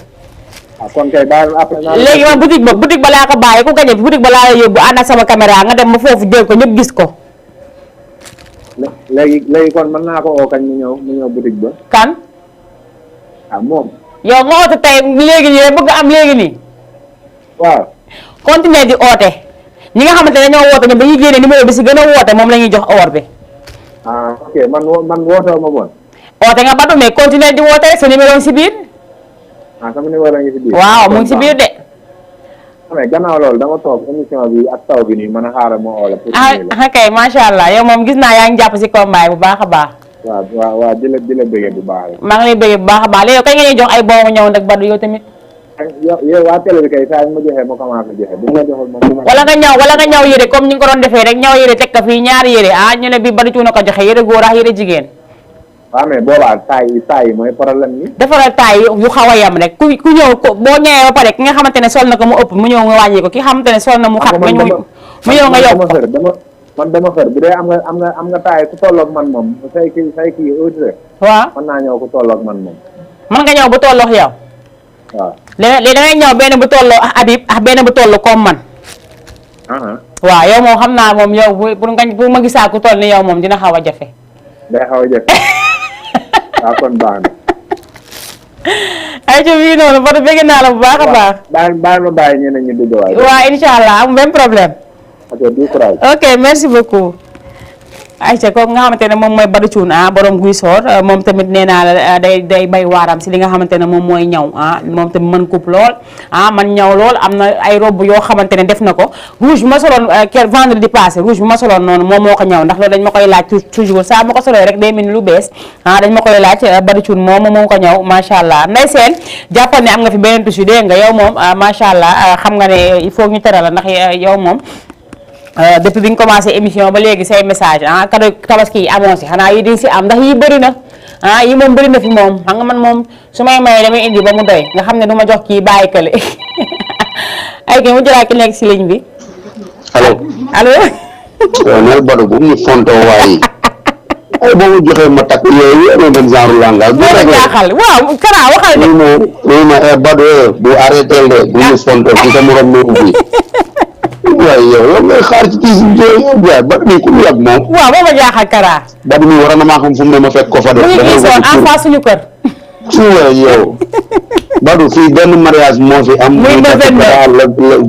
kon kay daal après. léegi man boutique ba laa ko bàyyi ku gañe boutique ba laa la yóbbu ànd ak sama caméra nga dem ba foofu jël ko ñëpp gis ko. léegi kon mën naa ko oo kañ mu ñëw boutique ba. kan. moom. yow nga oote tey léegi nii rek bëgg am léegi nii. waaw. continuer di oote ñi nga xamante ne dañoo woote ñoom dañuy génne numéro bi si gën a woote moom la ñuy jox or bi. ok man wootoo ma bon. oote nga Badou mais continuer di woote sa numéro si biir. sama numéro ngi si biir. waaw mu ngi si biir de. mais gannaaw loolu dama toog émission bi ak taw bi nii mën a xaaral ma oo la. pour kay macha allah yow moom gis naa yaa ngi jàpp si combat bu baax a baax. waaw di la bëggee bu baax. maa ngi lay bëggee bu baax a baax léegi kay nga ñuy jox ay boobu ñëw nag Badou yow tamit. yow waa télé bi kay saa yi ma joxee ma commencé joxe bu ma joxul moom. wala nga ñaw yére comme ni nga ko doon defee rek ñaw yére teg ko fii ñaari yére ñu ne bii Badou Thioune ko joxe yére góor ak yére jigéen. waaw mais boobaa saa yi mooy problème ni defaral taay yu xaw a yem rek ku ñëw boo ñëwee ba pare ki nga xamante ne sol na ko mu ëpp mu ñëw nga wàññi ko ki xamante ne sol na mu xat mu ñëw nga yokk ko. dama xër bu dee am nga taay ku tolloog man moom say kii autre. waaw mën naa ñëw ku tolloog man moom. mën nga ñëw bu tolloog yow. waaw léegi da ngay ñëw benn bu tolloo Habib ak benn bu tolloo comme man. waaw yow moom xam naa moom yow bu ma gisaa ku toll ni yow moom dina xaw a jafe. day xaw a jafe. waaw kon baax na. ay ci bii noonu Badou bëgg naa la bu baax a baax. bàyyi ma bàyyi ñeneen ñi dugg waay. waaw incha allah amul benn problème. ok merci beaucoup. ayca kooku nga xamante ne moom mooy Badou Thioune borom Guy Sor moom tamit nee naa la day bay waaram si li nga xamante ne moom mooy ñaw moom tamit mën coupe lool man ñaw lool am na ay robe yoo xamante ne def na ko rouge bi ma soloon vendredi passé rouge bi ma soloon noonu moom moo ko ñaw ndax loolu dañ ma koy laaj toujours saa ma ko solee rek day mel ni lu bees dañ ma koy laaj Badou Thioune moom moo ko ñaw macha allah nday seen jàppal ne am nga fi beneen tissu dégg nga yow moom macha allah xam nga ne il faut ñu teral la ndax yow moom depuis bi nga commencé émission ba léegi say message cadeau tabaski yi amoon si xanaa yi di si am ndax yi bëri na yi moom bëri na fi moom xam nga man moom su may mayee damay indi ba mu doy nga xam ne du ma jox kii bàyyi kële ay kii mu jëlaat ki nekk si ligne bi. allo. neel Badou bu mu fonto waaye ay boo ma joxee ma takk yooyu amee benn genre langage. bu la jaaxal waaw Kara waxal de. oui ma Badou bu arrêté de bu mu fonto ci sa morom mu ubbi. waaye yow ngay xaar ci kii bi yow Badou mi ku mu yàgg moom. waaw boo ma jaaxal Kara. Badou mi war na maa xam fu mu ne ma fekk ko fa de. mu ngi gisoon en face suñu kër. yow Badou fii benn mariage moo fi am. muy le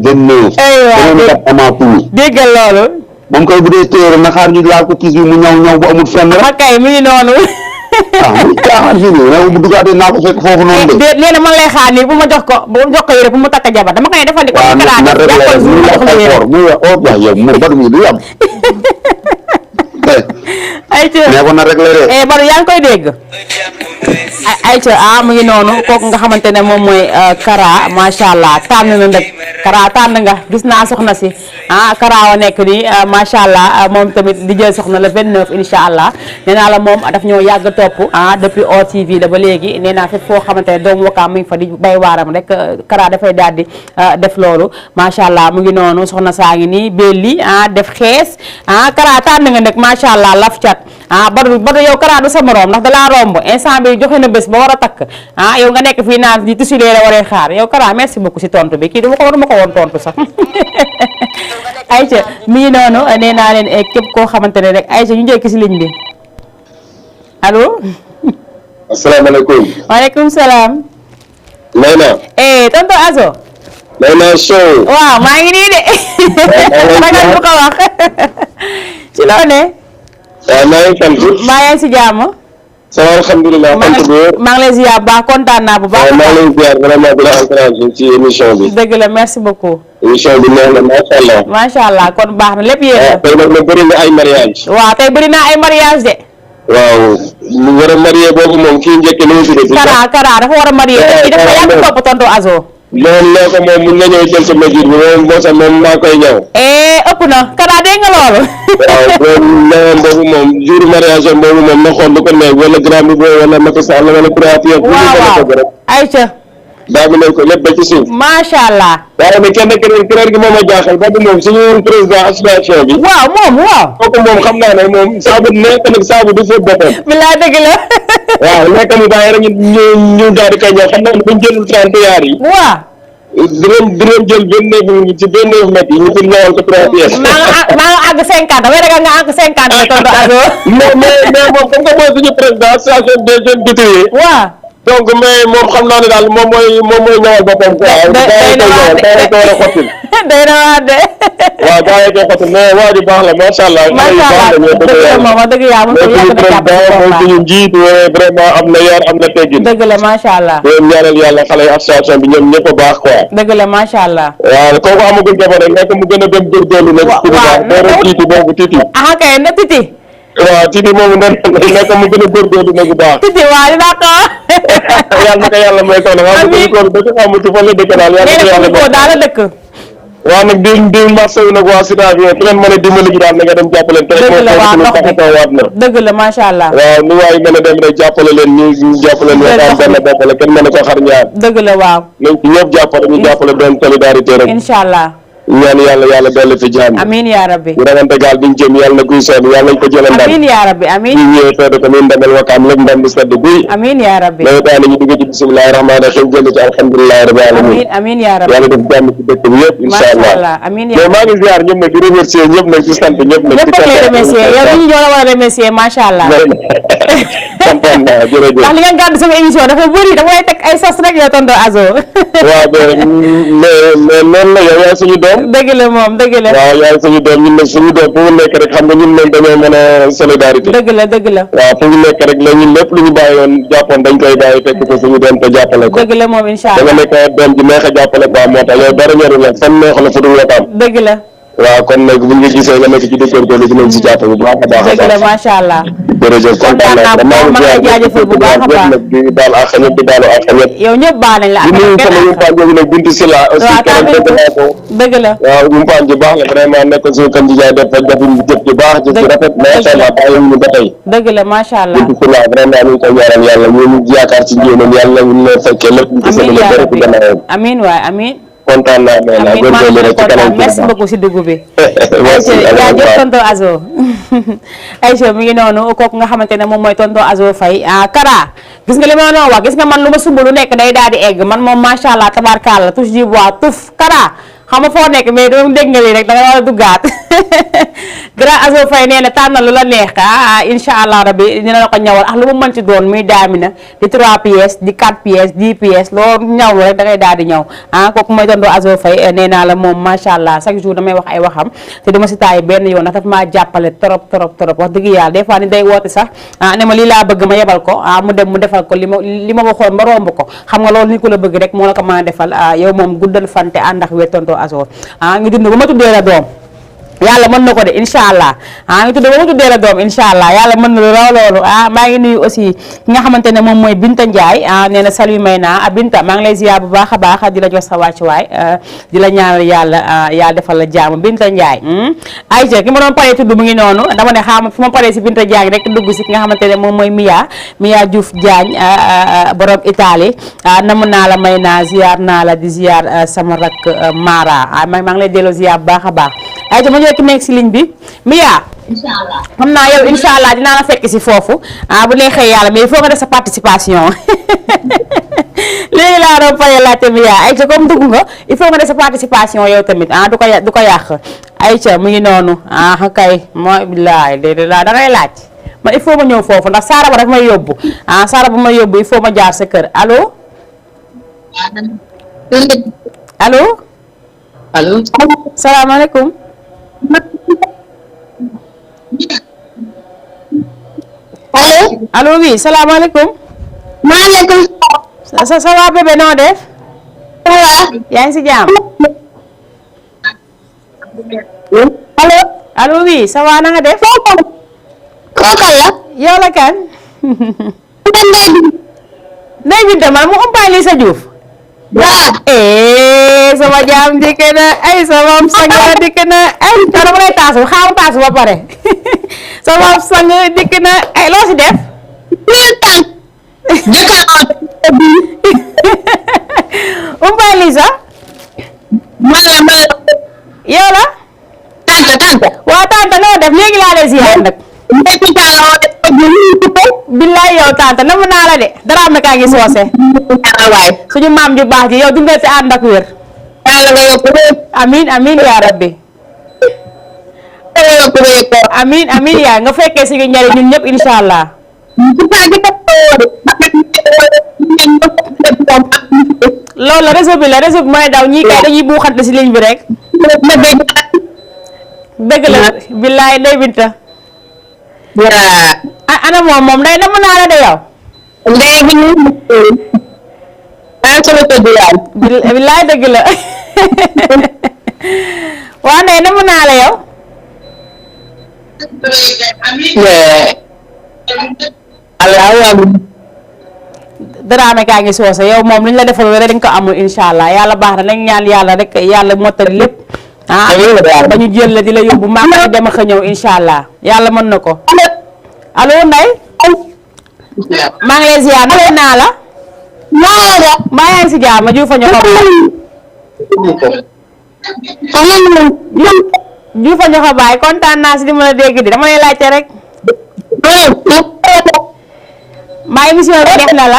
29. déggal loolu. moom koy bu dee téere na xaar ñu laal ko kii bi mu ñaw bu amul fenn rek. kay mi ngi noonu. muy caaxaan fii nii bu dugaatee naa ko fekk foofu noonu de. nee na man lay xaar nii bu ma jox ko yére bu mu takk jabar dama koy defal di ko. na rek la muy wax yow mu Badou mi du yam. ayca nee ko na rek la de. Badou yaa ngi koy dégg. ayca mu ngi noonu kooku nga xamante ne moom mooy Kara macha allah tànn na nag Kara tànn nga gis naa soxna si Kara wa nekk nii macha allah moom tamit di jël soxna le 29 incha allah nee naa la moom daf ñoo yàgg topp depuis OTV da ba léegi nee naa fépp foo xamante ne doomu Wakaam mu ngi fa di bay waaram rek Kara dafay daal di def loolu macha allah mu ngi noonu soxna saa ngi nii belli def xees Kara tànn nga nag macha allah laf cat Badou yow Kara du sa morom ndax dalaa romb instant bi joxe na bés ba war a takk yow nga nekk fii naan di tusi lee la waree xaar yow Kara merci beaucoup si tontu bi kii dama ko woon tontu sax Aïcha mi ngi noonu nee naa leen képp koo xamante ne rek Aïcha ñu njëkk si ligne bi allo. asalaamaaleykum. waaleykum salaam. Mayna. tonton Azo. Mayna Sow. waaw maa ngi nii de. ragal bu ko wax. ci loo ne. waaw maa ngi sant. maa ngi si jàmm. ça va alhamdulilah. maa ngi lay ziar bu baax kontaan naa bu baax. maa ngi lay ziar vraiment di la encouragé ci émission bi. dëgg la merci beaucoup. émission bi neex na macha allah. macha allah kon baax na lépp yéen a. tey nag bëri na ay mariage. waaw tey bëri na ay mariage de. waaw lu war a marié boobu moom kii njëkk ni mu tuddati. Kara dafa war a marié te kii dafa yàgg topp tonton Azo. loolu loo ko moom mun na ñëw jël sa mesure bi moom moo sax moom maa koy ñëw. ëpp na Kara dégg nga loolu. waaw loolu boobu moom jour mariage am boobu moom na xool lu ko neex wala grand bi wala Macky Sall wala Kouyaté. waaw Aïcha. daa bi nañ ko lépp ba ci suuf. macha allah. waaye nag keneen gi moom a jaaxal ba du moom suñu président association bi. waaw kooku moom xam naa ne moom saabu nekk nag saabu du fóot boppam. bilaay dëgg la. waaw nekk ni bàyyi rek ñu daal di koy ñëw xam naa ne buñ jëlul 31 yi. waaw. dinañ jël 29 ci 29 mètres yi ñu fi ñëwal ko 3 pièces. maa nga àgg 50 damay ragal nga àgg 50 la tonton Azo. mais moom comme que mooy suñu président association des jeunes détruits. waaw. donc mais moom xam naa ne daal moom mooy ñëwal boppam quoi. day na waar de. waaw gaa yi koy xottil mais waa ji baax la macha allah. macha allah dëgg la moom dëgg yaa moom mooy suñu njiit vraiment am na yar am na teggin. dëgg la macha allah. ñoom ñaanal yàlla xale yi association bi ñoom ñëpp a baax quoi. dëgg la macha allah. waaw kooku amagul jabar rek nekk mu gën a dem góorgóorlu nag. waaw tiiti boobu tiiti. ah kay na tiiti. waaw tiiti moomu nekk mu gën a góorgóorlu nag bu baax. tiiti waaw dinaa ko. yàlla na ko yàlla may soxna xam nga góorgóorlu dëkk xamu ci fan la dëkk daal yàlla na ko yàlla may daal la dëkk. waaw nag di marché wu nag waa Sida bi fi leen mën a dimbali ji daal na nga dem jàppale leen. dëgg la waa ndox bi dëgg la macha allah. waaw ni waay mën a dem rek jàppale leen ñu jàppale leen waxtaan benn bopp la kenn mën a ko xar ñaar. dëgg la waaw. nañ ci ñëpp jàppale ñu jàppale doon solidarité rek. incha allah. ñaan yàlla dolli fi jàmm. amiin yaa rabbi. ñu rawante gaal bi ñu jëm yàlla na guy seen yàlla nañ ko jëlee ndam. amiin yaa rabbi amiin. ñu ñëwee fee ko muy ndamel wakaam lépp ndam bi sedd guy. amiin yaa rabbi. loolu daal ñu dugg ci bismillahi rahmaani rahim jënd ci alhamdulillahi rabbil alamin. amiin yaa rabbi. yàlla def jàmm ci dëkk bi yëpp incha allah. amiin yaa rabbi. maa ngi ziar ñëpp nag di remercier ñëpp nag ci sant ñëpp nag. ñëpp a ngi lay remercier yow ñu ñoo la war a remercier macha allah. kontaan naa jërëjëf. ndax li nga gàddu sama émission dafa bëri damay teg ay sos rek yow tonton Azo. waaw mais noonu la yow yaay suñu doom. dëgg la moom dëgg la. waaw yaay suñu doom ñun nag suñu doom fu mu nekk rek xam nga ñun nag dañoo mën a solidarité. dëgg la. waaw fu mu nekk rek la ñun lépp lu ñu bàyyi woon jàppoon dañ koy bàyyi fekk ko suñu doom te jàppale ko. dëgg la moom incha allah da nga nekk doom ji neex a jàppale quoi moo tax yow dara ñoru la fan neex la fu dul wataam. dëgg la. waaw kon nag bu ñu gisee nga nekk ci dëkk bi dinañ si jàpp bu baax a baax. dëgg la macha allah. jërëjëf kontaan naa ko maa ngi jaajëfal bu baax a baax di baal ak ñëpp di baalu ak ñëpp. yow ñëpp baal nañ la ak ñëpp sama yumpaan jooju nag Bintu Sila aussi keneen dëgg naa ko. dëgg la waaw yumpaan ji baax la vraiment nekk suñu candidat def jëf ji baax jëf ji rafet macha allah bàyyi ñu ba tey. dëgg la macha allah Bintu Sila vraiment ñu ngi koy ñaanal yàlla ñu yaakaar ci njéenam yàlla ñu la fekkee lépp ñu ko sëbale bëri ci gannaawam. amiin waay amiin. kontaan naa mais nag góorgóorlu rek ci kanam merci beaucoup si dugub bi. merci jaajëf tonton Azo. Aïcha mi ngi noonu kooku nga xamante ne moom mooy tonton Azo Faye Kara gis nga li ma doon wax gis nga man lu ma sumb lu nekk day daal di egg man moom macha allah tabarkalla touche du bois tuf Kara xam nga foo nekk mais doo dégg nga lii rek da nga war a duggaat grand Azo Faye nee na tànnal lu la neex incha allah rabbi dina la ko ñawal ak lu mu mën ci doon muy daamina di 3 pièces di 4 pièces 10 pièces loolu ñaw rek da ngay daal di ñaw kooku mooy tonton Azo Faye nee naa la moom macha allah chaque jour damay wax ay waxam te duma si taay benn yoon ndax daf maa jàppale trop wax dëgg yàlla des fois ni day woote sax ne ma lii laa bëgg ma yebal ko mu dem mu defal ko li ma waxoon ba romb ko xam nga loolu ni ko la bëgg rek moo la ko mën a defal yow moom guddal fante ànd ak wér tonton Azo ngi dund ba ma tuddee la doom yàlla mën na ko de incha allah ngi tuddee ba ma tuddee la doom incha allah yàlla mën na lu raw loolu maa ngi nuyu aussi ki nga xamante ne moom mooy Binta Ndiaye nee na salut may naa Binta maa ngi lay ziar bu baax a baax di la jox sa wàccuwaay di la ñaanal yàlla defal la jàmm Binta Ndiaye Aïcha ki ma doon paree tudd mu ngi noonu dama ne xaama fu ma paree si Binta Diagne rek dugg si ki nga xamante ne moom mooy Mia Diouf Diagne borom Italie namu naa la may naa ziar naa la di ziar sama rak Mara maa ngi lay delloo ziar bu baax a baax Aïcha ma ñëw ki nekk si ligne bi Mia xam naa yow incha allah dinaa la fekk si foofu bu neexee yàlla mais il faut nga def sa participation léegi laa doon pare laajte bi yaa ayca comme dugg nga il faut nga def sa participation yow tamit du ko yàq ayca mu ngi noonu kay mooy billaay déedéet laa da ngay laaj man il faut ma ñëw foofu ndax Saara ba daf may yóbbu Saara bu ma yóbbu il faut ma jaar sa kër allo allo salaamaaleykum allo oui salaamaaleykum. maaleykum salaam. ça va bébé noo def. ça va. yaa ngi si jàmm. allo. allo oui ça va na nga def. kooku la. yow la kan. Ndeye Binta man mu umpaalee sa Diouf. waaw. sama jaam dikk na ay sama sang dikk na ay dama lay taasu xaaru taasu ba pare sama sang dikk na ay loo si def. umpay Lisa. yow la. tante. waaw tante noo def léegi laa lay ziar nag. billaay yow tante namu naa la de dara am na kaa ngi soose. suñu maam ju baax ji yow dundal si ànd ak wér. amin yaa rabbi. amin yaa nga fekkee si njëriñ ñun ñëpp incha allah. loolu la réseau bi mooy daw ñii kay dañuy buuxante si ligne bi rek. dëgg la billaay Ndeye Binta. ana moom Ndeye namu naa la de yow. billaay dëgg la. waa Ndeye namu naa la yow. Dramé kaa ngi soose yow moom li ñu la defal wér dañ ko amul incha allah yàlla baax na nañ ñaan yàlla rek yàlla mottali lépp. ba ñu jël la di la yóbbu maa ngi dem ak a ñëw incha allah yàlla mën na ko. allo Ndeye. maa ngi lay ziar nuyu naa la. maa yaa ngi si jàmm ma Diouf a ñoo Diouf a ñoo baay kontaan naa si li ma la dégg di dama lay laajte rek. maa émission bi def na la.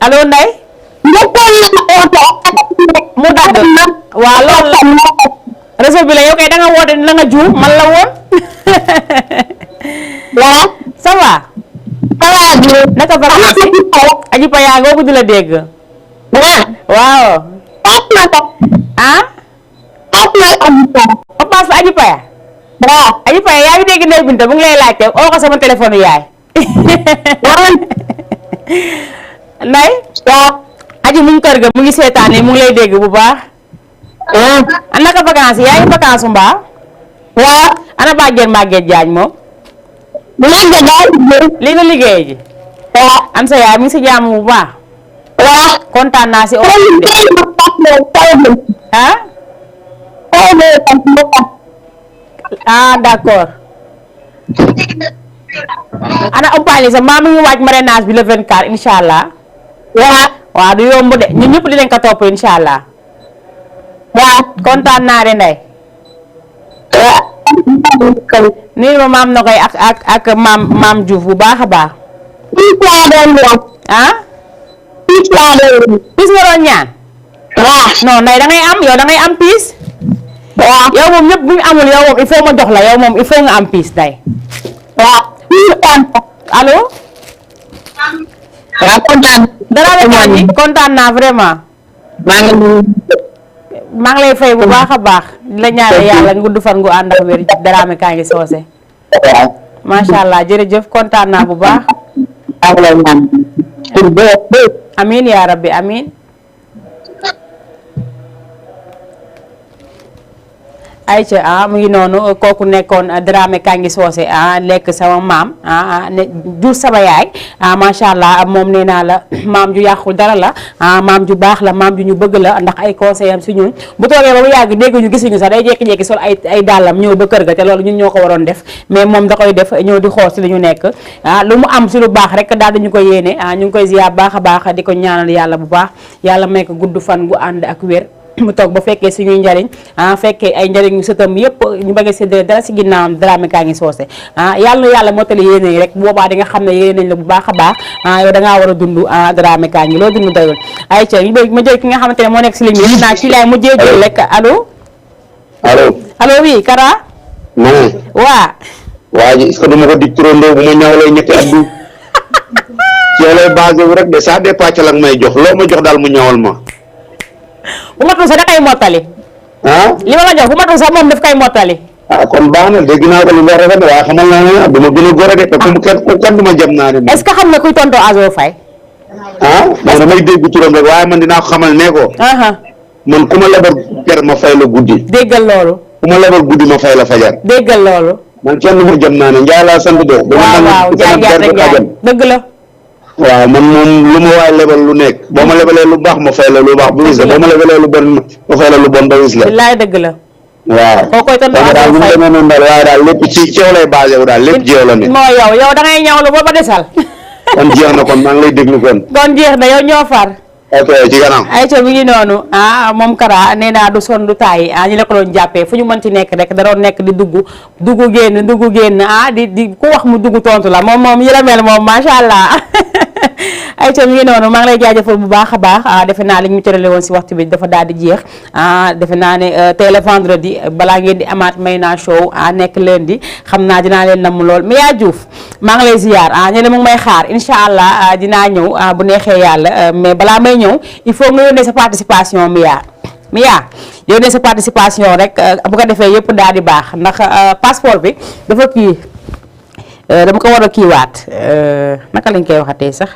allo Ndeye. mu dagg. waaw loolu la. réseau bi la yow kay da nga woote na nga juum man la woon. waaw. ça va. naka vacances yi. aji pa yaa ngoo ko di la dégg. waaw. ah. Papas la aji paya. aji paya yaa ngi dégg Ndeye Binta mu ngi lay laajte oo ko sama téléphone yaay. Ndeye. aji mu ngi kër ga mu ngi seetaan mu ngi lay dégg bu baax. ana naka vacances yi yaa ngi vacances mbaa. waaw. ana Maguette Diagne moom. li nga liggéey ji. am sa yaay mu ngi si jàmm bu baax. kontaan naa si. D'accord. ana umpaañ sa maa mu ngi waaj marrainage bi le 24 incha allah. waaw du yomb de ñun ñëpp dinañ ko topp incha allah. kontaan naa de Ndeye. nii ma maam na koy ak maam Diouf bu baax a baax. piis nga doon ñaan. non Ndeye da ngay am yow da ngay am piis. yow moom ñëpp bu ñu amul yow moom il faut ma jox la yow moom il faut nga am piis Ndeye. allo. dara la kontaan naa vraiment. maa ngi lay fay bu baax a baax di la ñaanal yàlla gudd fan gu ànd ak wér Dramé kaa ngi soose. macha allah jërëjëf kontaan naa bu baax. amiin yaa rabbi amiin. ayca mu ngi noonu kooku nekkoon Dramé Kangi Socé lekk sama maam ne jur sama yaay macha allah moom nee naa la maam ju yàqul dara la maam ju baax la maam ju ñu bëgg la ndax ay conseil am si ñun bu toogee ba mu yàgg dégg ñu gisuñu sax day jékki-jékki sol ay dàllam ñëw ba kër ga te loolu ñun ñoo ko waroon def mais moom da koy def ñëw di xool si li ñu nekk lu mu am si lu baax rek daal dañu ko yéene ñu ngi koy ziar baax a baax di ko ñaanal yàlla bu baax yàlla may ko gudd fan gu ànd ak wér mu toog ba fekkee suñuy njariñ fekkee ay njariñu sëtam yëpp ñu bëgg a séddale dara si ginnaawam Dramé Kangi Socé yàlla na yàlla mottali yéene yi rek boobaa di nga xam ne yéene nañ la bu baax a baax yow da ngaa war a dund Dramé Kangi loo dund doyul ay ca ma jël ki nga xamante ne moo nekk si ligne bi naa ci laay mujjee jël rek allo allo oui Kara waa ji est-ce que duma ko dig turandoo bu ma ñawlee ñetti at du ci yow lay basé wu rek de ça dépend ci la may jox loo ma jox daal mu ñawal ma bu matul sax da koy mottali li ma la jox bu matul sax moom daf koy mottali kon baax na dégg naa ko lu nga rafet waaye xamal naa ne duma gën a góor a de te ku kenn duma jam naa ne est-ce que xam nga kuy tonto Azo Faye man damay dégg turam rek waaye man dinaa ko xamal ne ko man ku ma lebal per ma fay la guddi déggal loolu ku ma lebal guddi ma fay la fajar déggal loolu man kenn du ma jam naa ne Njaay laa sant de waaw Njaay rek dëgg la waaw man moom lu ma waay lebal lu nekk boo ma lebalee lu baax ma fay la lu baax bu wis la boo ma lebalee lu bon ma fay la lu bon ba wis la billaay dëgg la waaw koo koy tontu daal bu mu demee noonu daal waaye daal lépp ci yow lay basé wu daal lépp ci yow la ne moo yow da ngay ñawlu ba desal kon jeex na kon maa ngi lay déglu kon jeex na yow ñoo far ok ci kanam ayca mi ngi noonu moom Kara nee naa du sonn du taay ñi la ko doon jàppee fu ñu mën ci nekk rek da doon nekk di dugg génn di ku wax mu dugg tontu la moom yi la mel moom macha allah ayca mi ngi noonu maa ngi lay jaajëfal bu baax a baax defe naa li ñu tërale woon si waxtu bi dafa daal di jeex defe naa ne tey la vendredi balaa ngeen di amaat may naa show nekk lundi xam naa dinaa leen namm lool Mia Diouf maa ngi lay ziar ñu ne mu ngi may xaar incha allah dinaa ñëw bu neexee yàlla mais balaa may ñëw il faut nga yónnee sa participation Mia yónnee sa participation rek bu ko defee yëpp daal di baax ndax passeport bi dafa kii dama ko war a kiiwaat naka lañ koy waxatee sax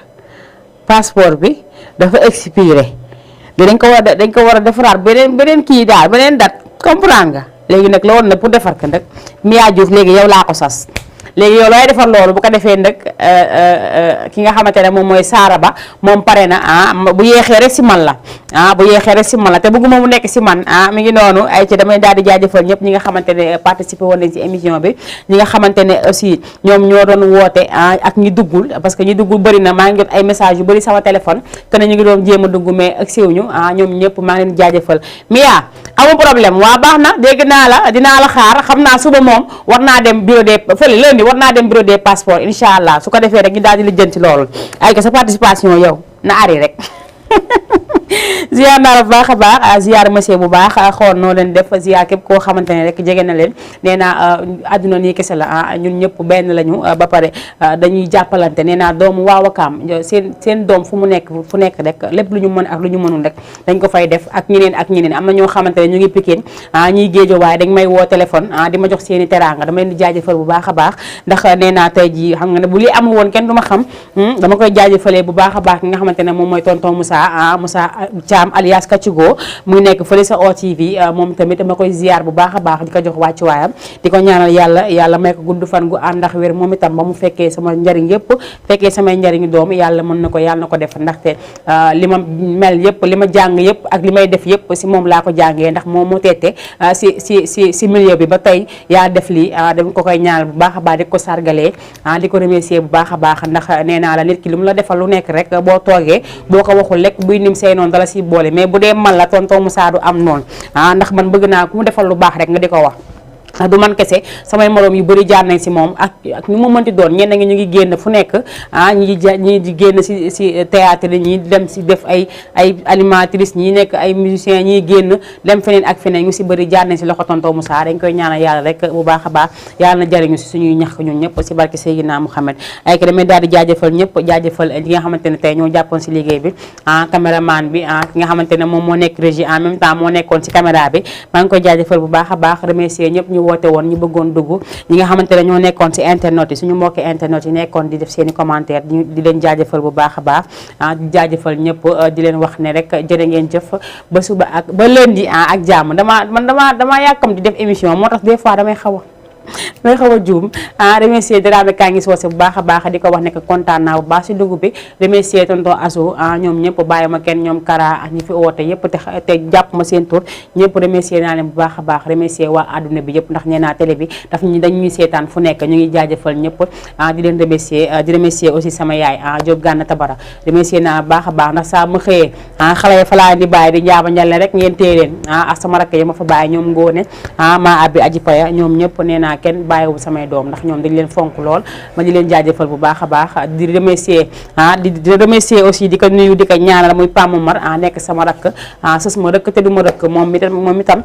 passeport bi dafa expiré dañ ko war a defaraat beneen kii daal beneen date comprendre nga léegi nag la woon na pour defar ko nag Mia Diouf léegi yow laa ko sas léegi yow looy defar loolu bu ko defee nag ki nga xamante ne moom mooy Saara Ba moom pare na bu yeexee rek si man la bu yeexee rek si man la te bëgguma mu nekk si man mi ngi noonu ay ci damay daal di jaajëfal ñëpp ñi nga xamante ne participé woon nañ ci émission bi ñi nga xamante ne aussi ñoom ñoo doon woote ak ñi duggul parce que ñi duggul bëri na maa ngi jot ay message yu bëri sama téléphone que ne ñu ngi doon jéem a dugg mais ak siw ñu ñoom ñëpp maa ngi leen jaajëfal Mia amul problème waa baax na dégg naa la dinaa la xaar xam naa suba moom war naa dem bureau des fële lundi war naa dem bureau des passeports incha allah su ko defee rek ñu daal di lijjanti loolu ay ko sa participation yow na ari rek ziar naa la bu baax a baax ziar monsieur bu baax xool noo leen def ziar képp koo xamante ne rek jege na leen nee naa àdduna nii kese la ñun ñëpp benn lañu ba pare dañuy jàppalante nee naa doomu waa Wakaam seen doom fu nekk rek lépp lu ñu mën ak lu ñu mënul rek dañ ko fay def ak ñeneen am na ñoo xamante ne ñu ngi Pikine ñuy géejo waaye dañ may woo téléphone di ma jox seeni teraanga dama leen di jaajëfal bu baax a baax ndax nee naa tey ji xam nga ne bu li amul woon kenn du ma xam dama koy jaajëfalee bu baax a baax ki nga xamante ne moom mooy tonton Moussa Thiam alias Kachigo muy nekk fële sa OTV moom tamit dama koy ziar bu baax a baax di ko jox wàccuwaayam di ko ñaanal yàlla may ko gudd fan gu ànd ak wér moom itam ba mu fekkee sama njariñ yëpp fekkee samay njariñu doom yàlla mën na ko yàlla na ko def ndaxte li ma mel yëpp li ma jàng yëpp ak li may def yëpp si moom laa ko jàngee ndax moom moo teete si milieu bi ba tey yaa def lii dama ko koy ñaanal bu baax a baax di ko sargalee di ko remercier bu baax a baax ndax nee naa la nit ki lu mu la defal lu nekk rek boo toogee boo ko waxul lekk buy nim say noonu dala si boole mais bu dee man la tonton Moussa du am noonu ndax man bëgg naa ku mu defal lu baax rek nga di ko wax du man kese samay morom yu bëri jaar nañ si moom ak ñu mu mënti doon ñenn ngi ñu ngi génn fu nekk ñi di génn si théâtre ñi dem si def ay animatrice ñi nekk ay musicien ñi génn dem feneen ak feneen ñu si bëri jaar nañ si loxo tonton Moussa dañ koy ñaanal yàlla rek bu baax a baax yàlla na jariñu si suñuy ñax ñun ñëpp si barke Seydina Mouhamed ay ko damay daal di jaajëfal ñëpp jaajëfal ñi nga xamante ne tey ñoo jàppoon si liggéey bi caméraman bi ki nga xamante ne moom moo nekk régie en même temps moo nekkoon si caméra bi maa ngi koy jaajëfal bu baax a baax remercier ñëpp ñu woote woon ñu bëggoon dugg ñi nga xamante ne ñoo nekkoon ci internet yi suñu mbokki internet yi nekkoon di def seen i commentaire di leen jaajëfal bu baax a baax di jaajëfal ñëpp di leen wax ne rek jërë ngeen jëf ba suba ak ba lundi ak jàmm dama yàkkam di def émission moo tax des fois damay xaw a juum remercier Dramé kaa ngi soose bu baax a baax di ko wax ne que kontaan naa bu baax si dugub bi remercier tonton Asso ñoom ñëpp bàyyi ma kenn ñoom Kara ak ñi fi oote yëpp te jàpp ma seen tur ñëpp remercier naa leen bu baax a baax remercier waa àdduna bi yëpp ndax nee naa télé bi daf ñu dañuy seetaan fu nekk ñu ngi jaajëfal ñëpp di leen remercier di remercier aussi sama yaay Diop Gana Tabara remercier naa baax a baax ndax saa ma xëyee xale yi fa laa di bàyyi di njaaba njale rek ngeen téye leen ak sama rakk yi ma fa bàyyi ñoom Ngóone maa abbi aji paya ñoom ñëpp nee naa kenn bàyyiwu samay doom ndax ñoom dañ leen fonk lool ma di leen jaajëfal bu baax a baax di remercier di remercier aussi di ko nuyu di ko ñaanal muy Pam Mar nekk sama rakk sës ma rëkk te du ma rëkk moom itam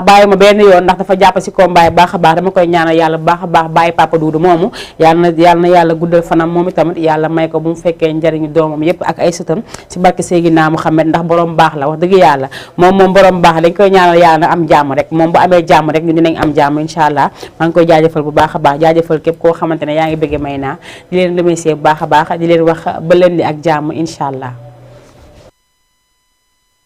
bàyyi ma benn yoon ndax dafa jàpp si combat baax a baax dama koy ñaanal yàlla bu baax a baax bàyyi Papa Doudou moomu yàlla na yàlla guddal fanam moom itamit yàlla may ko bu mu fekkee njariñu doomam yépp ak ay sëtam si barke Seydina Muhammad ndax borom baax la wax dëgg yàlla moom borom baax dañ koy ñaanal yàlla na am jàmm rek moom bu amee jàmm rek ñu dinañ am jàmm incha allah maa ngi koy jaajëfal bu baax a baax jaajëfal képp koo xamante ne yaa ngi bëgg may naa di leen remercier bu baax a baax di leen wax ba leen di ak jàmm incha allah